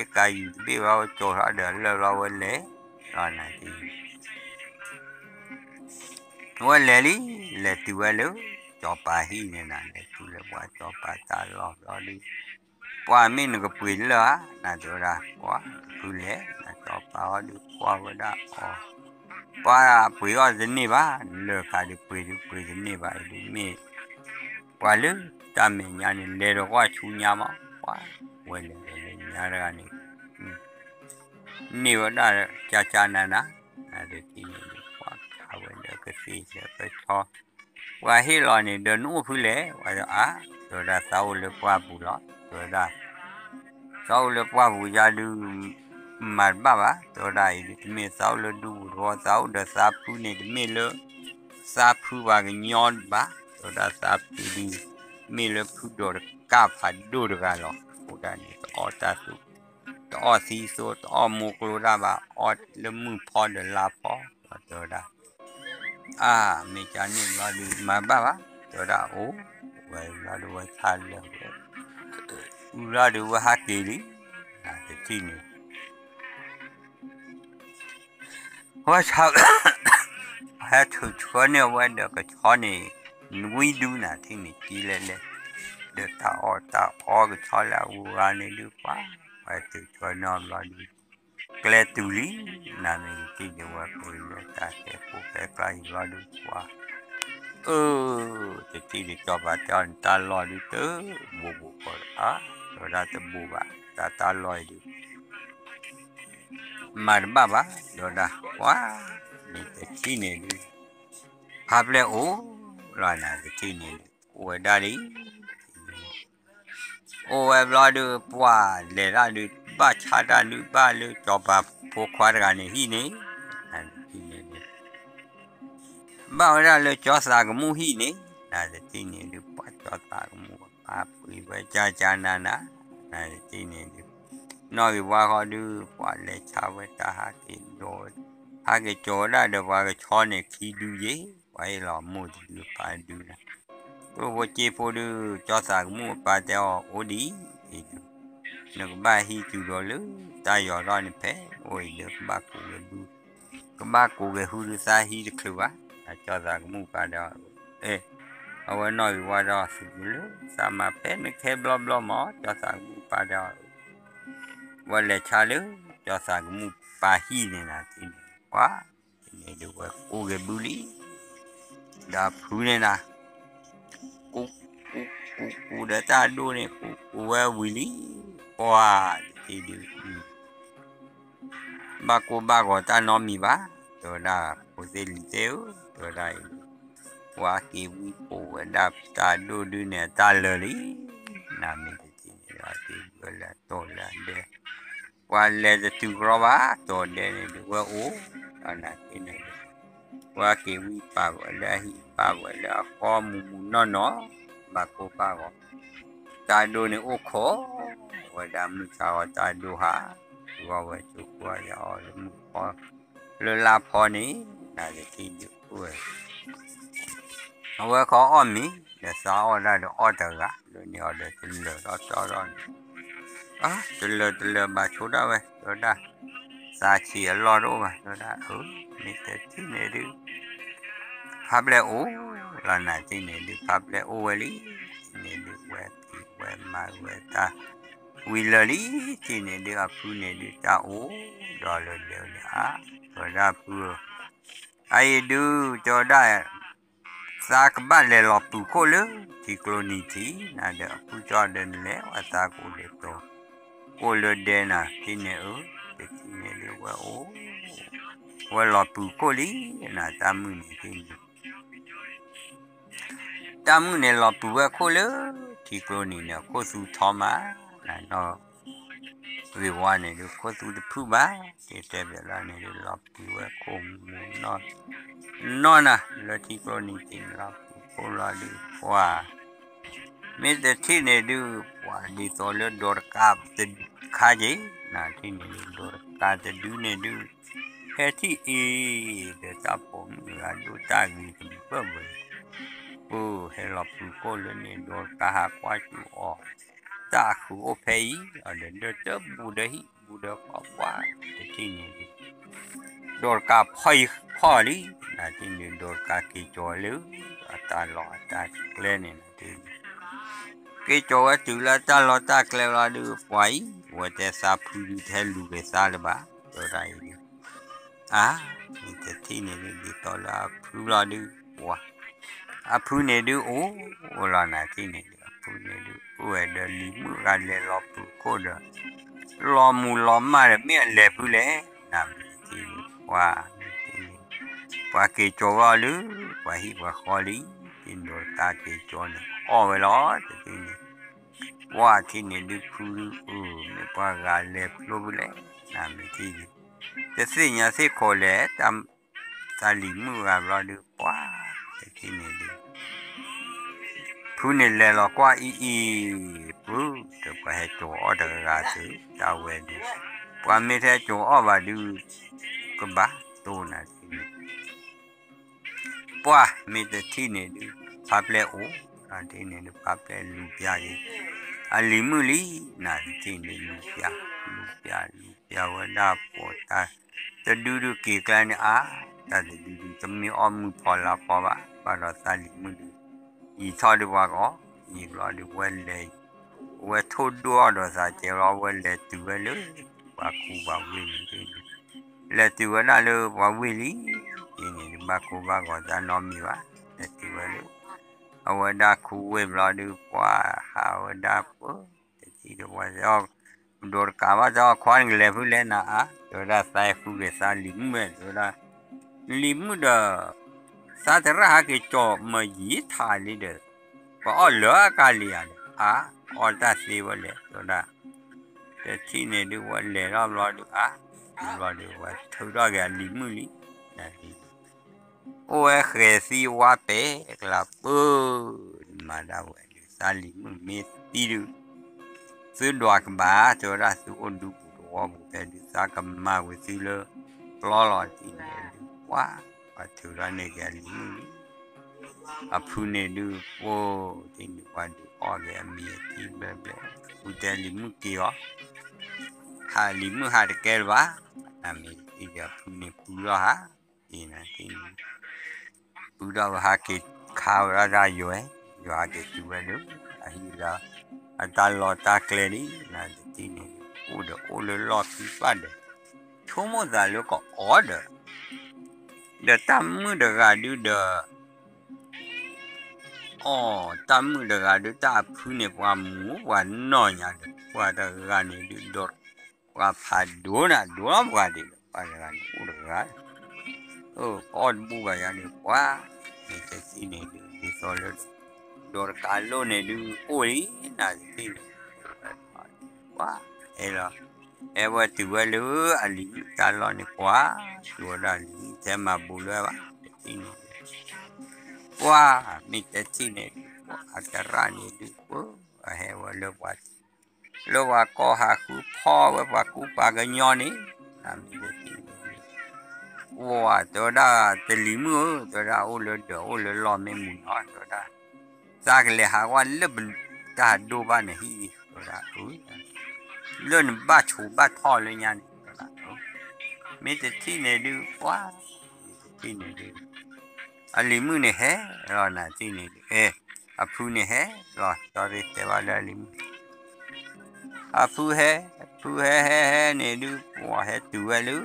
ကၤယူၤတဘ့ၣ်ဘျီဝဲကၠီၤထီၣ်ဒီးလၢၢ်ဘျီဝဲလဲၤ, လီၤနၤက့ ဝဲလဲၤလံ, လဲၤတုၤဝဲလၢ ကၠီၤပၤဟံၣ်န့ၣ်နၤ, လဲၤတုၤလၢပှၤကၠီၤပၤတၢ်လီၢ်ဘျီဒုး, ပှၢ်မ့ၢ်နကပှ့ၤလၢၢ်ဧါ, နၤတဲဝဲဒၣ်, ပှၢ်, ဖုလဲၣ်, နကၠီၤပၤအီၤဒုးကွၢ်ဝဲဒၣ်အီၤ, ပှၢ်ပှ့ၤအီၣ်တန့ၢ်ဘၣ်, လၢၢ်ခးဒုးပှ့ၤဒုးပှ့ၤတန့ၢ်ဘၣ်အံၤဒုးမ့ၢ်, ပှၤလၢတၢ်မဲာ်ညါန့ၣ် လဲၤဒီးကွၢ်ဆူညါမး, ပှၢ်, ဝဲလဲၤလဲၤလဲၤညါတဂၤန့ၣ် န့ၢ်ဝဲဒၣ်ကၢ်ကၢ်နၤနၤ, နတထံၣ်န့ၣ်ဒုး ပှၢ်ခးဝဲလၢကသ့ၣ်လၢကဆီ, ပှၤဟ့ၣ်လီၤန့ၣ် ဒီးနအိၣ်ဖုလဲၣ်, ဝဲဒီးအါ, တဲဝဲဒၣ်သးအိၣ်လၢပှၢ်ပူၤလီၤ, တဲဝဲဒၣ်, သးအိၣ်လၢပှၢ်ပူၤယါဒုး မၤတဘၣ်ဘၣ်, တဲဝဲဒၣ်အံၤဒုး တမ့ၢ်သးအိၣ်လၢဒူပူၤတဝီ သးအိၣ်ဒီးသးဖုန့ၣ် တမ့ၢ်လၢ သးဖုပှၤကညီဘၣ်, တဲဝဲဒၣ်သးဖုဒုး မ့ၢ်လၢဖုဒိးတကၣ်ဖးဒိၣ်တဂၤလီၤ. အဃိဒၣ်န့ၣ် တအီၣ်တၢ်သူ တအီၣ်သံသိ တအီၣ်မူကျိတၢ်ဘၣ်, အီၣ်လၢမုၢ်ဖီဒီးလါဖီ, တဲဝဲဒၣ် အါ မ့ၢ်ကန့ၣ်ဘျီဒုး မၤဘၣ်ဘၣ်, တဲဝဲဒၣ်အိၣ်ဝဲဘျီဒုး ဝဲဆါလၢာ်ဝဲ အုၣ်လီၤဒုးဝဲဟးက့ၤလံ, နတထံၣ်န့ၣ် ဝဲဆါ ဟဲထုးဆှၢန့ၢ်ဝဲဒီးကဆီန့ၣ် နဝံဒု နတထံၣ်န့ၣ် ကံလဲၣ်လဲၣ် ဒီးတၢ်အီၣ်တၢ်အီကဆီလၢအဂုၤအဂၤန့ၣ်ဒုး ပှၤ ဝဲထုးဆှၢန့ၢ်ဘျီဒုး ကျဲတုၤလံ, နမ့ၢ်တထံၣ်ဒုး ဝဲပှ့ၤလၢတၢ်ခဲကိးဖဲကျါအံၤဘျီဒုး ပှၤ အၢ တထံၣ်ဒုး စီၤပၤတဲအီၤန့ၣ် တၢ်လီၢ်ဒုးတဘိးဘိးကီးလၢၤဧါ, တဲဝဲဒၣ်တဘိးဘၣ် တၢ်တၢ်လီၢ်အံၤဒုး မၤတဘၣ်ဘၣ်, တဲဝဲဒၣ် ပှၤ မ့ၢ်တထံၣ်န့ၣ်ဒုး ဖးပျဲၢ်အိၣ်လီၤ နတထံၣ်န့ၣ်ဒုး အိၣ်ဝဲဒၣ်လံ အိၣ်ဝဲဘျီဒုး ပှၤလဲၤတၢ်ဒုး ဘၣ်ဆါတၢ်ဒုး ဘၣ်လၢစီၤပၤဖိခွါတဂၤန့ၣ်ဟံၣ်န့ၣ် နတထံၣ်န့ၣ်ဒုး ဘၣ်ဝဲဒၣ်လၢကၠီသးကမူၣ်ဟံၣ်န့ၣ် နတထံၣ်န့ၣ်ဒုး ပှၤကၠီသးကမူၣ် ပှၤပှ့ၤဝဲကၠၢ်ကၠၢ်နၤနၤ နတထံၣ်န့ၣ်ဒုး နီၣ်ဂံၢ်ဝါဃီဒုး ပှၤလဲၤဆါဝဲတၢ်ဟးက့ၤဒိးဝဲ ဟးက့ၤကၠီၤဝဲဒၣ်ဒီးပှၤကဆီန့ၣ်ခံဒုယ့ၣ် ပှၤဟ့ၣ်လီၤမိၢ်တဒုဖးဒုနၤ ကျိၣ်ဖိစ့ဖိဒုး ကၠီသးကမူၣ်အပၢ်တဲအီၤ အိၣ်ဒံးအံၤဒုး နကဘၣ်ဟံးတုၤဒီးလၢတၢ်ယီၤထီၣ်န့ၣ်ဖဲ အိၣ်အံၤဒုး ကဘၣ်ကိးက့ၤဘု ကဘၣ်ကိးက့ၤဟူဒုး သးဟံးတချုးဘၣ် ကၠီသးကမူၣ်ပၢ်တဲအီၤ အဲ အဝဲနီၣ်ဂံၢ်ဝါဒီးသုးကလၢ သးမၤဖဲနခဲဘျီဘျီမး ကၠီသးကမူၣ်ပၢ်တဲအီၤ ဝဲလဲၤဆါလၢ ကၠီသးကမူၣ်ပၢ်ဟံၣ်န့ၣ်နၤ တထံၣ်န့ၣ် ပှၤ တထံၣ်န့ၣ်ဒုး ဝဲကိးက့ၤဘုလံ ဒီးဖုန့ၣ်နၤ ကူကူကူကူဒီးတၢ်ဒိၣ်န့ၣ် ကူကူဝဲဝံၤလံ ပှၤ တထံၣ်ဒုး ဘၣ်ကိၢ်ဘၣ်ဂီၤတၢ်နီတမံၤဘၣ် တဲဝဲဒၣ် ဖိသ့ၣ်လံၤသ့ၣ်ဧၢ တဲဝဲဒၣ်အံၤ ပှၤက့ၤဝံကိးဝဲဒၣ်တၢ်ဒိၣ်ဒုန့ၣ် အတၢ်လၢာ်လံ နမ့ၢ်တထံၣ်န့ၣ်ဒီး က့ၤဝဲလၢအတီၢ်လၢအဒဲ ပှၤလဲၤတတုၤကြီဘၣ် တီၢ်ဒဲန့ၣ်ဒုး ဝဲအိၣ် ဒီးနၤတထံၣ်န့ၣ်ဒုး ပှၤက့ၤဝံပာ်ဝဲလၢအဟံၣ်ပာ်ဝဲလၢအဃီမူးမူးနီၢ်နီၢ် ဘၣ်ကိၢ်ဘၣ်ဂီၤ တၢ်ဒိၣ်န့ၣ်အိၣ်ခိး ဝဲဒၣ်မုၢ်ဆါဂီၤတၢ်ဒိၣ်ဟး ဂီၤဝဲဆိကွၢ်ယအီၤလၢမုၢ်ဖီ လၢလါဖီန့ၣ် နၤတထံၣ်ဒုး အဝဲခီအီၣ်မ့ၤ ဒီးသးအီၣ်ဒၣ်ဒီးအီၣ်တဂၤ လၢန့ၣ်အီၤဒီးတလၢာ်ထီၣ်ထီၣ်ထီၣ်န့ၣ် တလၢာ်တလၢာ်ဘၣ်ဆိဒၣ်ဝဲ တဲဝဲဒၣ် သးဆံးအလီၢ်တအိၣ်ဘၣ် တဲဝဲဒၣ် မ့ၢ်တထံၣ်န့ၣ်ဒုး ဖးပျဲၢ်အိၣ်လီၤ နၤတထံၣ်န့ၣ်ဒုး ဖးပျဲၢ်အိၣ်ဝဲလံ တထံၣ်န့ၣ်ဒုး ဝဲက့ၤဝဲမၤဝဲတၢ် ဝံၤလၢာ်လံ တထံၣ်န့ၣ်ဒုး အဖုန့ၣ်ဒုး တၢ်အိၣ်ဒီးလၢဒဲဝဲန့ၣ် အါ တဲဝဲဒၣ်ဖုဧၢ အအံၤဒုး တဲဝဲဒၣ် သးကဘၣ်လဲၤလီၤပုၢ်ခိၣ်လၢ ထံကျိနံၤထံး နၤဒီးအဖုကၠီဒီးနလဲၤဝဲသးကိးလဲၤတီၤ ကိးလၢဒဲနၤ တထံၣ်န့ၣ်အၢ တထံၣ်န့ၣ်ဒုး ဝဲအိၣ် ဝဲလီၤပုၢ်ခိၣ်လံ နၤတၢ်မုၢ်န့ၣ်တထံၣ်န့ၣ် တၢ်မုၢ်န့ၣ်လီၤပုၢ်ဝဲခိၣ်လၢ ထံကျိနံၤန့ၣ် ခိၣ်သူထီမး နၤနီၢ် ဂ့ၤဝါန့ၣ်ဒုး ခိၣ်သူတဖုဘၣ် တဲတဲဘၣ်လီၤန့ၣ်ဒုး လီၤပုၢ်ဝဲခိၣ်မူးမူးနီၢ် နီၢ်နၤ လၢထံကျိနံၤထံးန့ၣ် လီၤပုၢ်ခိၣ်လီၤဒုး ပှၤ မ့ၢ်တထံၣ်န့ၣ်ဒုး ပှၤဒ်သိးလၢဒိးတကါတခါက့ၤ နၤထံၣ်န့ၣ်ဒုး ဒိးတကါတဒုန့ၣ်ဒုး ဟဲထံၣ်အံၤ ဒီးတၢ်ပိာ်မုၣ်ဂၤဒိၣ်တၢ်ဂ့ၤကဘၢၣ်ဘၢၣ် ပဟဲလီၤပုၢ်ခိၣ်လၢန့ၣ် ဒိးတကါဟးကွၢ်စူၣ်အီၤ တၢ်အဃုာ်အိၣ်ဖဲအံၤ အဒီးဒၢတၢ်ဘူးဒီးဟံၣ်ဘူးဒီးဃီပှၢ် တထံၣ်န့ၣ်ဒုး ဒိးတကါဖီၣ်အံၤဖီၣ်လံ နၤထံၣ်န့ၣ် ဒိးတကါက့ၤကၠီၤလၢ အတၢ်လီၢ်အတၢ်ကျဲန့ၣ်နၤထံၣ်န့ၣ် က့ၤကၠီၤဝဲတုၤလၢတၢ်လီၢ်တၢ်ကျဲလီၤဒုး ပှၤအံၤ ဝဲတဲသးဖုဒုးတဟဲလူၤက့ၤသးလၢၤဘၣ် တဲဝဲဒၣ်အံၤဒုး အါ မ့ၢ်တထံၣ်န့ၣ်ဒုး ဒ်သိးလၢအဖုလီၤဒုး ပှၤ အဖုန့ၣ်ဒုးအိၣ် အိၣ်လီၤနၤထံၣ်န့ၣ်ဒုး အဖုန့ၣ်ဒုး အိၣ်ဝဲဒီးလံၤမုၣ်ဂၤလဲၤလီၤပုၢ်ခိၣ်ဒီး လီၤမူၤလီၤမၢ်ဒီး မ့ၢ်အလဲၤဖုလဲၣ် နၤမ့ၢ်တထံၣ်န့ၣ် ပှၤ မ့ၢ်တထံၣ်န့ၣ် ပှၤက့ၤကၠီၤဝဲအီၤလၢ ပှၤဟံၣ်ပှၤဃီလံ တထံၣ်န့ၣ်ဒိးတကါက့ၤကၠီၤန့ၣ် အီၣ်ဝဲလီၤ တထံၣ်န့ၣ် ပှၢ်ထံၣ်န့ၣ်ဒုး ဖုဒုး အၢ မ့ၢ်ပှၤဂၤလဲၤဖျိဖုလဲၣ် နမ့ၢ်ထံၣ်ဒုး တသ့ၣ်ညါသ့ၣ်ခိးလဲၣ် တၢ် သးလံၤမုၣ်ဂၤဘျီဒုး ပှၢ်တထံၣ်န့ၣ်ဒုး ဖုန့ၣ်လဲၤလီၤကွၢ်အံၤအံၤ ဖု ဒီးပှၤဟဲကၠီၤအီၣ်တဂၤသု တၢ်ဝဲဒုး ပှၤမ့ၢ်ထဲကၠီၤအီၣ်ဘၣ်ဒုး ကဘၣ်တိၢ်နၤထံၣ်န့ၣ် ပှၢ်မ့ၢ်တထံၣ်န့ၣ်ဒုး ဖးပျဲၢ်အိၣ် နထံၣ်န့ၣ်ဒုး ဖးပျဲၢ်လူၤပျၢ်က့ၤ အလံၤမုၣ်လံ နတထံၣ်န့ၣ်ဒုး လူၤပျၢ် လူၤပျၢ် လူၤပျၢ်ဝဲဒၣ်ပိာ်တၢ် တဒုဒုးက့ၤကျါန့ၣ်အါ တၢ်တဒုဒုး တမ့ၢ်အီၣ်မုၢ်ဖီလာ်ဖီဘၣ် ဘၣ်ဒီးသးလံၤမုၣ်ဒုး ယံာ်ထီၣ်ဒုးပှၤကီး ယံာ်ဘျီဒုး ဝဲလဲၤ ဝဲထိၣ်ဒိၣ်အီၣ်ဒီးသးကဲလီၤ ဝဲလဲၤတုၤဝဲလၢ ပှၤခူပှၤဝ့ၢ်န့ၣ် လဲၤတုၤဝဲဒၣ်လၢပှၤဝ့ၢ်လံ ဒ်န့ၣ်ဒုး ဘၣ်ကိၢ်ဘၣ်ဂီၤတၢ်နီတမံၤဘၣ် လဲၤတုၤဝဲလၢ အဝဲဒၣ်ခူဝ့ၢ်ဘျီဒုး ပှၤဟးဝဲဒၣ်ပၢ တထံၣ်ဒီးပှၤ ပဒိးတကးဘၣ် တၢ်အီၣ်ခွါန့ၣ်ကလဲၤဖုလဲၣ်နၤအါ တဲဝဲဒၣ် သးဃုက့ၤသးလံၤမုၣ်ဝဲ တဲဝဲဒၣ် လံၤမုၣ်ဒီး သးတရၣ်ဟးက့ၤကၠီၤမယံၤထးလံဒီး ပှၤအီၣ်လၢအကါလံဧါဒီး အါ အီၣ်တၢ်သ့ဝဲလဲၣ် တဲဝဲဒၣ် တထံၣ်န့ၣ်ဒုး ဝဲလဲၤထီၣ်ဘျီဒုး အါ ဘျီဒုး ဝဲထုးထီၣ်က့ၤအလံၤမုၣ်လံ အိၣ်ဝဲဃဲၤသံဝါပဲာ်ကျါပၢ မၤဒၣ်ဝဲဒုး သးလံၤမုၣ်မ့ၢ်သံဒုး သုဒွးကဘၣ် တဲဝဲဒၣ် သုအိၣ်ဒူပူၤသဝီပူၤဖဲဒုး သးကမၤဝံၤသုလၢ ပျီလီၤတံၢ်န့ၣ်ဒုး ပှၢ် ပှၤထုးထီၣ်န့ၢ်က့ၤအလံၤမုၣ်လံ အဖုန့ၣ်ဒုး ပှၢ် တထံၣ်န့ၣ် ပှၤဒုးအီၣ်က့ၤအမံၤအသံဘျဲဘျဲ ဖုတဲလံၤမုၣ်က့ၤအီၤ ဟးလံၤမုၣ်ဟးတကဲလၢၤဘၣ် နမ့ၢ်တထံၣ်ဒီး ဖုန့ၣ်ပူထီၣ်ဟး အံၤနထံၣ်န့ၣ် ပူထီၣ်ဝဲဟးက့ၤခါဝဲဒၣ်တၢ်ယွဲ ယွၤဟးက့ၤတုၤဝဲလၢ အဟံၣ်လၢ အတၢ်လီၢ်တၢ်ကျဲဒ် နတထံၣ်န့ၣ် အိၣ်ဒီးအိၣ်လၢလီၢ်ခံပၢ်ဒီး ဆိကမိၣ်သးလၢကအီၣ်ဒီး ဒီးတၢ်မုၣ်တဂၤဒုဒီး အီၣ် တၢ်မုၣ်တဂၤဒုး တၢ်အဖုန့ၣ် ပှၤမူပှၤနီၢ်ညါဒီး ပှၤတဂၤန့ၣ်ဒုး ဒီး ပှၤဖးဒိၣ်နၤဒိၣ်လီၤပှၤဒံးဒီး ပှၤတဂၤန့ၣ်အိၣ်တဂၤ အၢ ကအီၣ်တဘူၣ်ဘၣ်ယါန့ၣ် ပှၤ မ့ၢ်တထံၣ်န့ၣ်ဒုး ဒ်သိးလၢ ဒီးတကးလိၣ်န့ၣ်ဒုး အိၣ်လံ နတထံၣ်န့ၣ် ပှၤ အဲၣ်လီၤ အဲၣ်ဝဲတုၤဝဲလၢအလံၤမုၣ်တၢ်လီၢ်န့ၣ် ပှၤ တုၤဝဲဒၣ်လံၤမုၣ်ထဲမၤဘူးလၢဘၣ် တထံၣ်န့ၣ် ပှၤ မ့ၢ်တထံၣ်န့ၣ်ဒုး ပှၤအသရၣ်န့ၣ်ဒုး ပှၤ အဟဲဝဲလၢပှၤ လၢပှၤကီၢ်ဟးဃုဖီၣ်ဝဲပှၤကူပှၤကညီန့ၣ် နမ့ၢ်တထံၣ်န့ၣ်ဒုး ပှၤ တဲဝဲဒၣ် တလံၤမုၣ်ဧၢ တဲဝဲဒၣ် အိၣ်လၢဒၢးအိၣ်လၢလီၢ်မ့ၢ်မုာ်နီၤ တဲဝဲဒၣ် သးကလဲၤဟးဝဲလၢပတၢ်ဒိၣ်ဘၣ်န့ၣ်ဟံၣ် တဲဝဲဒၣ် လၢနဘၣ်ဆိးဘၣ်ထီၣ်လၢညါန့ၣ် တဲဝဲဒၣ် မ့ၢ်တထံၣ်န့ၣ်ဒုး ပှၤ မ့ၢ်တထံၣ်န့ၣ်ဒုး အလံၤမုၣ်န့ၣ်ဟဲလီၤ နတထံၣ်န့ၣ်ဒုး အဲ အဖုန့ၣ်ဟဲလီၤ sorry တဲဘၣ်လၢအလံၤမုၣ် အဖုဟဲ ဖုဟဲဟဲဟဲန့ၣ်ဒုး ပှၤဟဲတုၤဝဲလၢ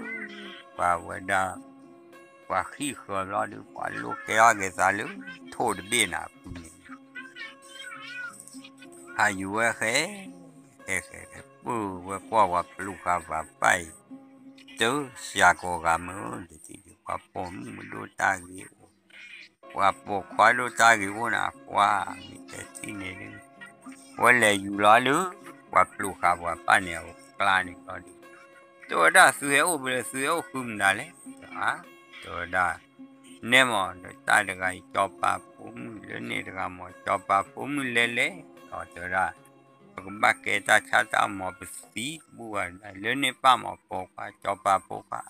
ပှၤဝဲဒၣ် ပှၤဟံၣ်ဃၢၤဘျီဒုး ပှၤလိၣ်ကဲထီၣ်က့ၤသးလၢ ထိၣ်တဘ့ၣ်နၤ အဖုန့ၣ် ဟးယူၤဝဲဃဲ ဃဲဃဲဃဲ ပၢၢ်ဝဲကွၢ်ပှၤပျိၢ်ဃာ်ပှၤပၢ်အံၤ တၢ်စှၤကိးဂၤမုၢ် တထံၣ်ဒုး ပှၤပိာ်မုၣ်မဒိၣ်တၢ်ဂ့ၤအိၣ် ပှၤပိာ်ခွါဒိၣ်တၢ်ဂ့ၤအိၣ်နၤ ပှၤ မ့ၢ်တထံၣ်န့ၣ်ဒုး ဝဲလဲၤယူၤလီၤလၢ ပှၤပျိၢ်ဃာ်ပှၤပၢ်န့ၣ်အကျါန့ၣ်ဘျီဒုး တဲဝဲဒၣ်သုဟဲအိၣ်ဖဲလဲၣ် သုဟဲအိၣ်ဃုမနုၤလဲၣ် တဲဝဲဒၣ် နဲမ့ၢ်ဒီးတၢ်တဂၤအံၤ ကၠီၤပၤဖိမုၣ်လၢန့ၣ်တဂၤမ့ၢ် ကၠီၤပၤဖိမုၣ်လဲၤလဲၣ် ဒီးတဲဝဲဒၣ် ပကဘၣ်ကဲတၢ်ဆါတၢ်မီၤပသံတဘူၣ်ဘၣ် လၢန့ၣ်ပၢ်မ့ၢ်ပိာ်ခွါ ကၠီၤပၤဖိခွါ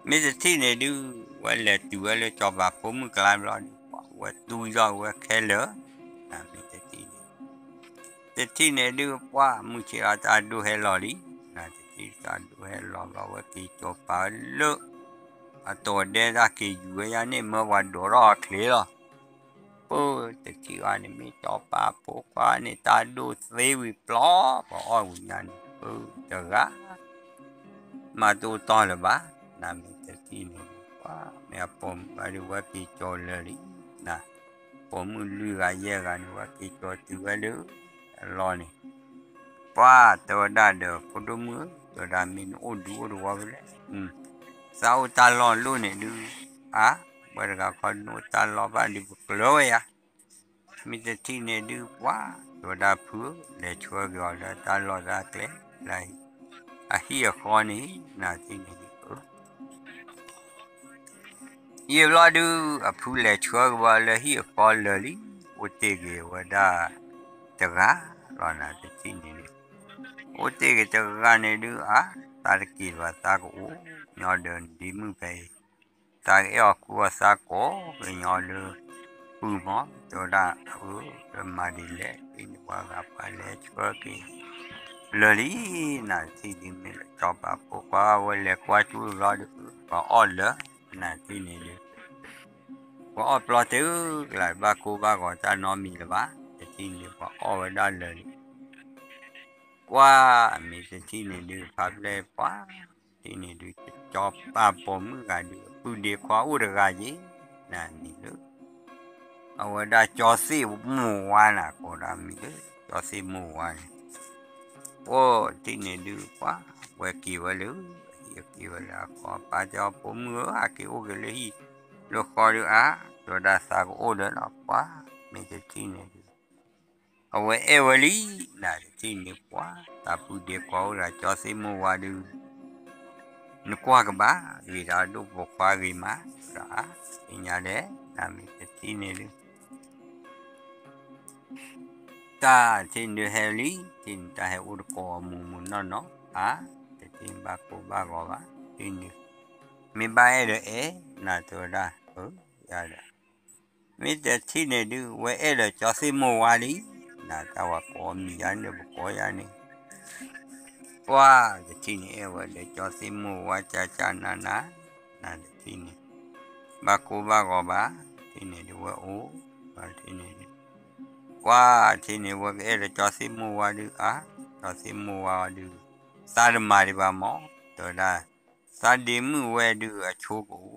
မ့ၢ်တထံၣ်န့ၣ်ဒုး ဝဲလဲၤတုၤဝဲလၢကၠီၤပၤဖိမုၣ်ကျါဘျီဒုး ဝဲတူၢ်ယီၢ်ဝဲခဲလၢာ် မ့ၢ်တထံၣ်န့ၣ် တထံၣ်န့ၣ်ဒုး ပှၤမုၢ်ဆ့ၣ်လီၤတၢ်ဒိၣ်ဟဲလီၤလံ နတထံၣ်တၢ်ဒိၣ်ဟဲလီၤဘျီ ဝဲက့ၤကၠီၤပၤလၢ အတီၢ်ဒဲတၢ်က့ၤယူၤဝဲယါန့ၣ် မၢပှၤဒိးထီၣ်အချ့လီၤ ပၢ်တထံၣ်အီၤန့ၣ် မ့ၢ်ကၠီၤပၤဖိခွါန့ၣ် တၢ်ဒိၣ်သ့ဝံၤပျီ ပှၤအီၣ်ဝံၤညါန့ၣ် ပၢ်တဂၤ မၤတအိၣ်တီၢ်လၢၤဘၣ် နမ့ၢ်တထံၣ်န့ၣ် ပှၤမ့ၢ်အပိာ်မုၣ်ဘၣ်ဒုး ဝဲက့ၤကၠီၤလၢာ်လံ န ပိာ်မုၣ်လွံၢ်ဂၤယဲၢ်ဂၤန့ၣ် ဝဲက့ၤကၠီၤတုၤဝဲလၢ အလီၢ်န့ၣ် ပှၤတဲဝဲဒၣ်ဒီး ဖိဒိၣ်မုၣ်ဧၢ တဲဝဲဒၣ်မ့ၢ်နအိၣ်ဒူအိၣ်သဝီဖဲလဲၣ် သးအိၣ်တၢ်လီၢ်လိၣ်န့ၣ်ဒုး အါ ဝဲတဂၤခီနအိၣ်တၢ်လီၢ်ဘၣ်ဒုး ပကျၢၤဝဲယၤ မ့ၢ်တထံၣ်န့ၣ်ဒုး ပှၤ တဲဝဲဒၣ်ဖုဧၢ, လဲၤဆှၢက့ၤအီၤလၢတၢ်လီၢ်တၢ်ကျဲ လၢအဟံၣ်အဃီန့ၣ် နၤတထံၣ်န့ၣ်ဒုး ယံာ်ဘျီဒုး အဖုလဲၤဆှၢက့ၤဝဲလၢဟံၣ်အဃီလၢာ်လံ, အိၣ်တ့ၢ်က့ၤဝဲဒၣ်တဂၤလီၤ နၤတထံၣ်န့ၣ်ဒုး, အိၣ်တ့ၢ်က့ၤတဂၤန့ၣ်ဒုး အါ သးတက့ၤဘၣ် သးကအိၣ်ညီဒီးဒ့မုၣ်ဖဲအံၤ, သးကအဲၣ်အီၤကူအီၤသးကိးကညီလၢ ပုၢ်မီၤ တဲဝဲဒၣ်အၢ မၤဒ်လဲၣ် ဖဲန့ၣ်ပှၤဂၤပှၤလဲၤဆှၢက့ၤ လၢာ်လံ, နၤတထံၣ်ဒုး မ့ၢ်လၢစီၤပၤဖိခွါဝဲလဲၤကွၢ်ကၠူလီၤဒုး ပှၤအီၣ်လၢာ် နၤတထံၣ်န့ၣ်ဒုး ပှၤအီၣ်ပျီတဲအၢ ကလးဘၣ်ကိၢ်ဘၣ်ဂီၤတၢ်နီတမံၤလၢၤဘၣ်, တထံၣ်န့ၣ်ဒုး ပှၤအီၣ်ဝဲဒၣ်လၢာ်လံ, ကွၢ် မ့ၢ်တထံၣ်န့ၣ်ဒုး ဖးဖျဲၣ်ပှၤ တထံၣ်န့ၣ်ဒုး စီၤပၤပိာ်မုၣ်ဂၤဒုး ပုၢ်ဒ့ခွါအိၣ်တဂၤယ့ၢ် နၤမံၤလၢ အဝဲဒၣ်ကၠီသ့ၣ်မိၢ်ဝါနၤ ကိးဒၣ်မံၤလၢ ကၠီသ့ၣ်မိၢ်ဝါန့ၣ်, အိၣ်တထံၣ်န့ၣ်ဒုး ပှၤဝဲက့ၤဝဲလၢ ဟံၣ်က့ၤဝဲလၢအဃီ ပၢ်တဲအီၤ ပိာ်မုၣ်ဧၢ ဟဲက့ၤအိၣ်က့ၤလၢဟံၣ်လၢဃီဒုး အါ တဲဝဲဒၣ်သးကအိၣ်ဒီးလီၤ ပှၤ မ့ၢ်တထံၣ်န့ၣ်ဒုး အဝဲအဲၣ်ဝဲလံ နၤတထံၣ်န့ၣ် ပှၤ သးပုၢ်ဒ့ခွါအိၣ်တဂၤ ကၠီသ့ၣ်မိၢ်ဝါဒုး နကွၢ်ကဘၣ် ဂ့ၤဒီးအဒိၣ်ပိာ်ခွါဂ့ၤမး ဒီးအါ သ့ၣ်ညါဒဲး နၤမ့ၢ်တထံၣ်န့ၣ်ဒုး တၢ်တထံၣ်န့ၣ်ဒုးဟဲလံ တထံၣ်န့ၣ် တၢ်ဟဲအိၣ်တကိးအီၤမုၢ်မုၢ်နီၢ်နီၢ် အါ တထံၣ်န့ၣ်ဘၣ်ကိၢ်ဘၣ်ဂီၤဘၣ် တထံၣ်န့ၣ် မ့ၢ်ဘၣ်အဲၣ်ဒီးအဲၣ် နၤတဲဝဲဒၣ် အၢ ယၤဒီး မ့ၢ်တထံၣ်န့ၣ်ဒုး ဝဲအဲၣ်ဒီးကၠီသ့ၣ်မိၢ်ဝါလံ, နၤတၢ်ဝဲကိးမံၤယါန့ၣ် ပကိးယါန့ၣ်, ပှၤတထံၣ်န့ၣ်အဲၣ်ဝဲဒီးကၠီသ့ၣ်မိၢ်ဝါ ကၠၢ်ကၠၢ်နၤနၤ, နၤတထံၣ်န့ၣ် ဘၣ်ကိၢ်ဘၣ်ဂီၤဘၣ်, တထံၣ်န့ၣ်ဒုးဝဲအိၣ်, ဘၣ်တထံၣ်န့ၣ်ဒုး, ပှၤတထံၣ်န့ၣ် ဝဲကအဲၣ်ဒီးကၠီသ့ၣ်မိၢ်ဝါဒုး အါ, ကၠီသ့ၣ်မိၢ်ဝါဒုး, သးတမၤဒံးဘၣ်မး, တဲဝဲဒၣ် သးဒ့မုၣ်ဝဲဒုးအဆိကအိၣ်,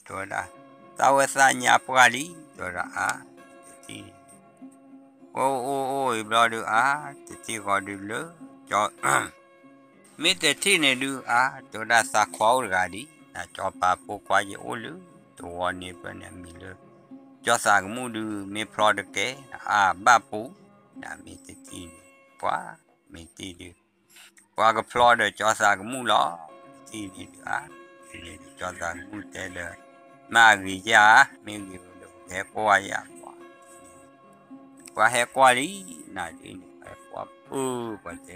တဲဝဲဒၣ်, သးဝဲသးညါပှၢ်လံ, တဲဝဲဒၣ်အါ, တထံၣ်န့ၣ်ဒုး, ဝဲအိၣ်အိၣ်အံၤဘျီဒုးအါ, တထံၣ်ဃီဒုးလၢ, မ့ၢ်တထံၣ်န့ၣ်ဒုးအါ, တဲဝဲဒၣ်သးခွါအိၣ်တဂၤဒံး, နၤစီၤပၤဖိခွါယအိၣ်လၢ, တဝီန့ၣ်ဖဲန့ၣ်အမံၤလၢ, ကၠီသးကမူၣ်ဒုး မ့ၢ်ဖျီတကဲ, အါဘၣ်ပူၤ, နၤမ့ၢ်တထံၣ်န့ၣ်, ပှၤ, မ့ၢ်တထံၣ်ဒုး ပှၤကဖျီဒီးကၠီသးကမူၣ်လီၤ, တထံၣ်န့ၣ်ဒုးအါ, တထံၣ်န့ၣ်ဒုးကၠီသးကမူၣ်တဲဒီး, မ့ၢ်အဂ့ၤယါ, မ့ၢ်ဂ့ၤဒီးပကဟဲကွၢ်ယါပှၤ, ပှၤဟဲကွၢ်လံ, နၤတထံၣ်န့ၣ် ပှၤဟဲကွၢ်ပၢၢ် ပှၤတဲဒုးပိာ်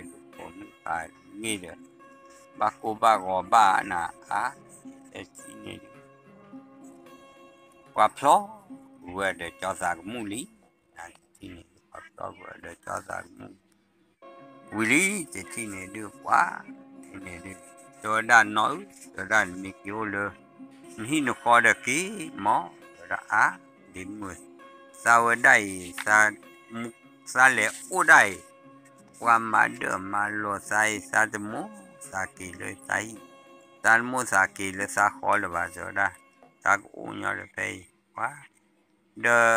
မုၣ်ဖးန့ၣ်ဒီး, ဘၣ်ကိၢ်ဘၣ်ဂီၤဘၣ်နၤအါ, တထံၣ်န့ၣ်ဒုး ပှၤဖျီ, ဝဲဒီးကၠီသးကမူၣ်လံ, နၤတထံၣ်န့ၣ်ဒုး ပှၤဖျီဝဲဒီးကၠီသးကမူၣ် ဝံၤလံ, တထံၣ်န့ၣ်ဒုးပှၤ, တထံၣ်န့ၣ်ဒုး, တဲဝဲဒၣ်နီၢ်ဧၢ, တဲဝဲဒၣ်နမ့ၢ်က့ၤအိၣ်လၢ, နဟံၣ်နဃီဒီးက့ၤမး, တဲဝဲဒၣ်အါ, ဒ့မုၣ်, သးဝဲဒၣ်အံၤ, သးလဲၤအိၣ်ဒၣ်အံၤ, ပှၤမၤဒၢၣ်မၤလီၤသးအံၤ သးတမိၣ်သးက့ၤလၢသးဟံၣ်, သးတမိၣ်သးက့ၤလၢသးဃီလၢၤဘၣ် တဲဝဲဒၣ်, သးကအိၣ်ညီဒီးဖဲအံၤ, ပှၤ ဒီးကၠီသး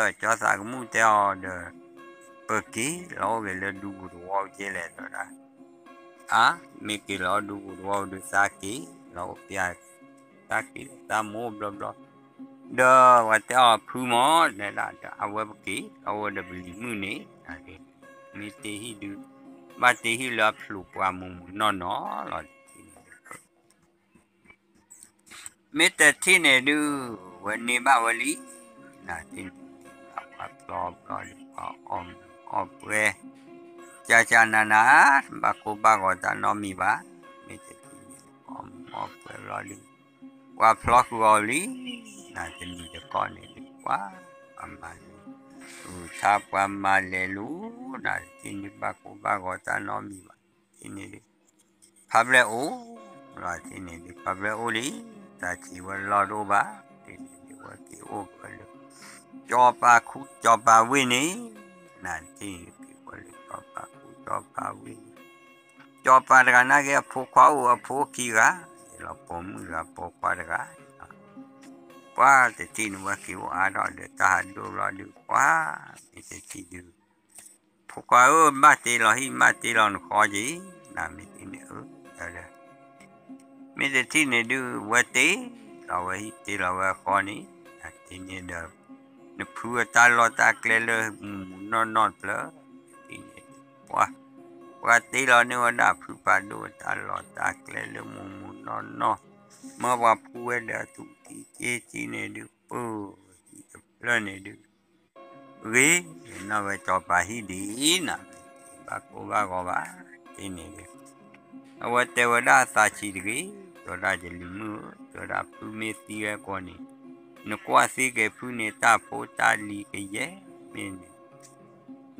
ကမူၣ်တဲအီၤဒီး, ပက့ၤလီၤအိၣ်က့ၤလၢဒူပူၤသဝီက့ၤလဲၣ် တဲဝဲဒၣ်, အါ, မ့ၢ်က့ၤလီၤဒူပူၤသဝီဒုးသးက့ၤလီၤအိၣ်ပျၢ်, သးက့ၤသးမိၣ်ဘျီဘျီ, ဒီးပှၤတဲအီၤဖုမး တဲဒၣ်ဒီး အဝဲပက့ၤလီၤအိၣ်ဒီးပလံၤမုၣ်န့ၣ်, မ့ၢ်တ့ဟံၣ်ဒုး, ဘၣ်တ့ဟံၣ်လၢအဖျိးပှၤမုၢ်မုၢ်နီၢ်နီၢ်လီၤတထံၣ်န့ၣ် မ့ၢ်တထံၣ်န့ၣ်ဒုး, ဝဲန့ၢ်ဘၣ်ဝဲလံ, နၤတထံၣ်န့ၣ်, ပှၤအီၣ်မူအီၣ်ပှဲၤ, ကၠၢ်ကၠၢ်နၤနၤ, ဘၣ်ကိၢ်ဘၣ်ဂီၤတၢ်နီတမံၤဘၣ်, မ့ၢ်တထံၣ်န့ၣ် အီၣ်မူအီၣ်ပှဲၤဘျီဒုး, ပှၤဖျီဃုာ်အီၤလံ, နၤတမံၤတကီၢ်န့ၣ်ဒုး ပှၤ, ပှၤမၤလဲၤ, အုၣ်ဆါပှၤမၤလဲၤလူၤ, နၤတထံၣ်န့ၣ် ဘၣ်ကိၢ်ဘၣ်ဂီၤတၢ်နီတမံၤဘၣ်, တထံၣ်န့ၣ်ဒုး ဖးဖျဲၣ်အိၣ်, လီၤတထံၣ်န့ၣ်ဒုး ဖးဖျဲၣ်အိၣ်လံ, တၢ်စံးဝဲလီၢ်တအိၣ်ဘၣ်, တထံၣ်န့ၣ်ဒုး ဝဲက့ၤအိၣ်က့ၤလၢ, ကၠီၤပၤခူ ကၠီၤပၤဝ့ၢ်န့ၣ်, နၤတထံၣ်န့ၣ်က့ၤဝဲလၢ ကၠီၤပၤခူ ကၠီၤပၤဝ့ၢ်န့ၣ်, ကၠီၤပၤတဂၤနာ်က့အဖိခွါအိၣ်အဖိခံဂၤ, လီၤပိာ်မုၣ်တဂၤပိာ်ခွါတဂၤ, ပှၤတထံၣ်န့ၣ်ဝဲက့ၤအိၣ်အါထီၣ်ဒီးတၢ်ဟးဒိၣ်ဘျီဒုး ပှၤ, မ့ၢ်တထံၣ်ဒုး ဖိခွါဧၢ, ဘၣ်တ့လီၤဟံၣ် ဘၣ်တ့လီၤနဃီက့ၤ, နၤမ့ၢ်တထံၣ်န့ၣ်အၢ, မ့ၢ်တထံၣ်န့ၣ်ဒုး ဝဲတ့လီၤဝဲဟံၣ်တ့လီၤဝဲဃီန့ၣ်, နၤတထံၣ်န့ၣ်ဒီး, နဖုအတၢ်လီၢ်တၢ်ကျဲလၢမုၢ်မုၢ်နီၢ်နီၢ်တဖျၢၣ်, ပှၤ ပှၤတ့လီၤန့ၢ်ဝဲဒၣ်ဖုဖးဒိၣ်တၢ်လီၢ်တၢ်ကျဲလၢမူးမူးနီၢ်နီၢ်, မၢပှၤဖှူဝဲဒီးအသူၣ်ကံက့ကံန့ၣ်ဒုး ပၢၢ်ဟံၣ်တဖျၢၣ်န့ၣ်ဒုး ဂ့ၤ, နီၢ်ဝဲစီၤပၤဟံၣ်ဒ်အံၤနၤ, ဘၣ်ကိၢ်ဘၣ်ဂီၤဘၣ်, တ့န့ၣ်ဒုး အဝဲတဲဝဲဒၣ်သးဆံးတဂ့ၤ, တဲဝဲဒၣ်ယလံၤမုၣ်ဧၢ, တဲဝဲဒၣ်ဖုမ့ၢ်သံဝဲကိးန့ၣ်, နကွၢ်သ့က့ၤဖုန့ၣ် တၢ်ဖိတၢ်လံၤကယဲၢ်မ့ၢ်န့ၣ်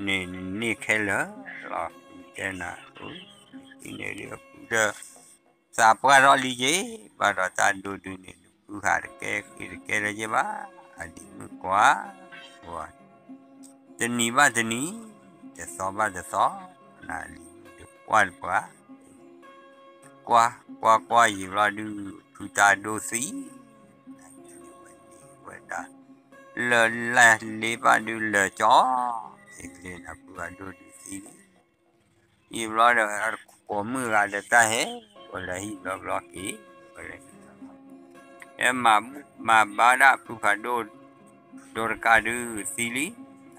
န့ၣ်နန့ၢ်ခဲလၢာ်လီၤ, တဲနၤ, အံၤန့ၣ်ဒုးအဖုဒီး သးပှၢ်ထီၣ်လံက့ၤ, ဘၣ်ဒီးတၢ်ဒိဒုန့ၣ် နဖုဟးတကဲက့ၤတကဲလၢၤက့ၤဘၣ်, အလံၤမုၣ်ကွၢ်, တနံၤဘၣ်တနံၤ, တသီဘၣ်တသီ, နလံၤမုၣ်ဒုးကွၢ်တပှၢ်, ကွၢ်, ကွၢ်ကွၢ်ယံာ်ဘျီဒုး ဖုတၢ်ဒိသံ, ဝဲန့ၣ်ဝဲဒၣ် လၢာ်လၢ်လ့ဘၣ်ဒုးလၢာ်ကၠီ, မ့ၢ်လၢနဖုအဒိဒုးသံန့ၣ်, ယံာ်ဘျီဒီး ကိးမုၢ်ဂၤဒီးတၢ်ဟဲ, ဝဲလၢဟံၣ်ဘျီဘျီက့ၤ, ဝဲလၢဟံၣ်ဘျီဘျီ, ဟဲမၤဘူၣ်မၤဘါဒၣ်ဖုဖးဒိၣ် ဒိတကးဒုးသံလံ,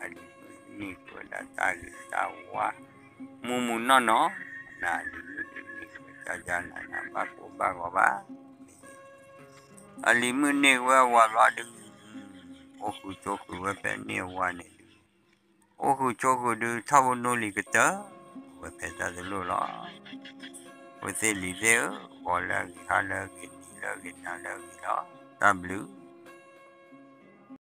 အလံၤမုၣ်န့ၢ်က့ၤဝဲဒၣ်တၢ်ဂ့ၤတၢ်ဝါ, မူးမူးနီၢ်နီၢ်, နလံၤမုၣ်န့ၢ်က့ၤဝဲတၢ်ယါနၤ နဘၣ်ကိၢ်ဘၣ်ဂီၤဘၣ်, အလံၤမုၣ်န့ၢ်ဝဲဝၤဘျီဒုး, အိၣ်ဃုာ်ဆိးဃုာ်ဝဲဖဲန့ၣ်အဝၤန့ၣ်ဒုး, အိၣ်ဃုာ်ဆိးဃုာ်ဒုး ထီၣ်ဖိနိလံၤကတၢၢ်, ဝဲဖဲတၢ်တလိၣ်လီၤ, ဝဲသ့ၣ်လံၤသ့ၣ်ဧၢ, ဂီၤလၢအဂ့ၤ ဟါလၢအဂ့ၤ နံၤလၢအဂ့ၤ နၤလၢအဂ့ၤလီၤ, တၢ်ဘျုး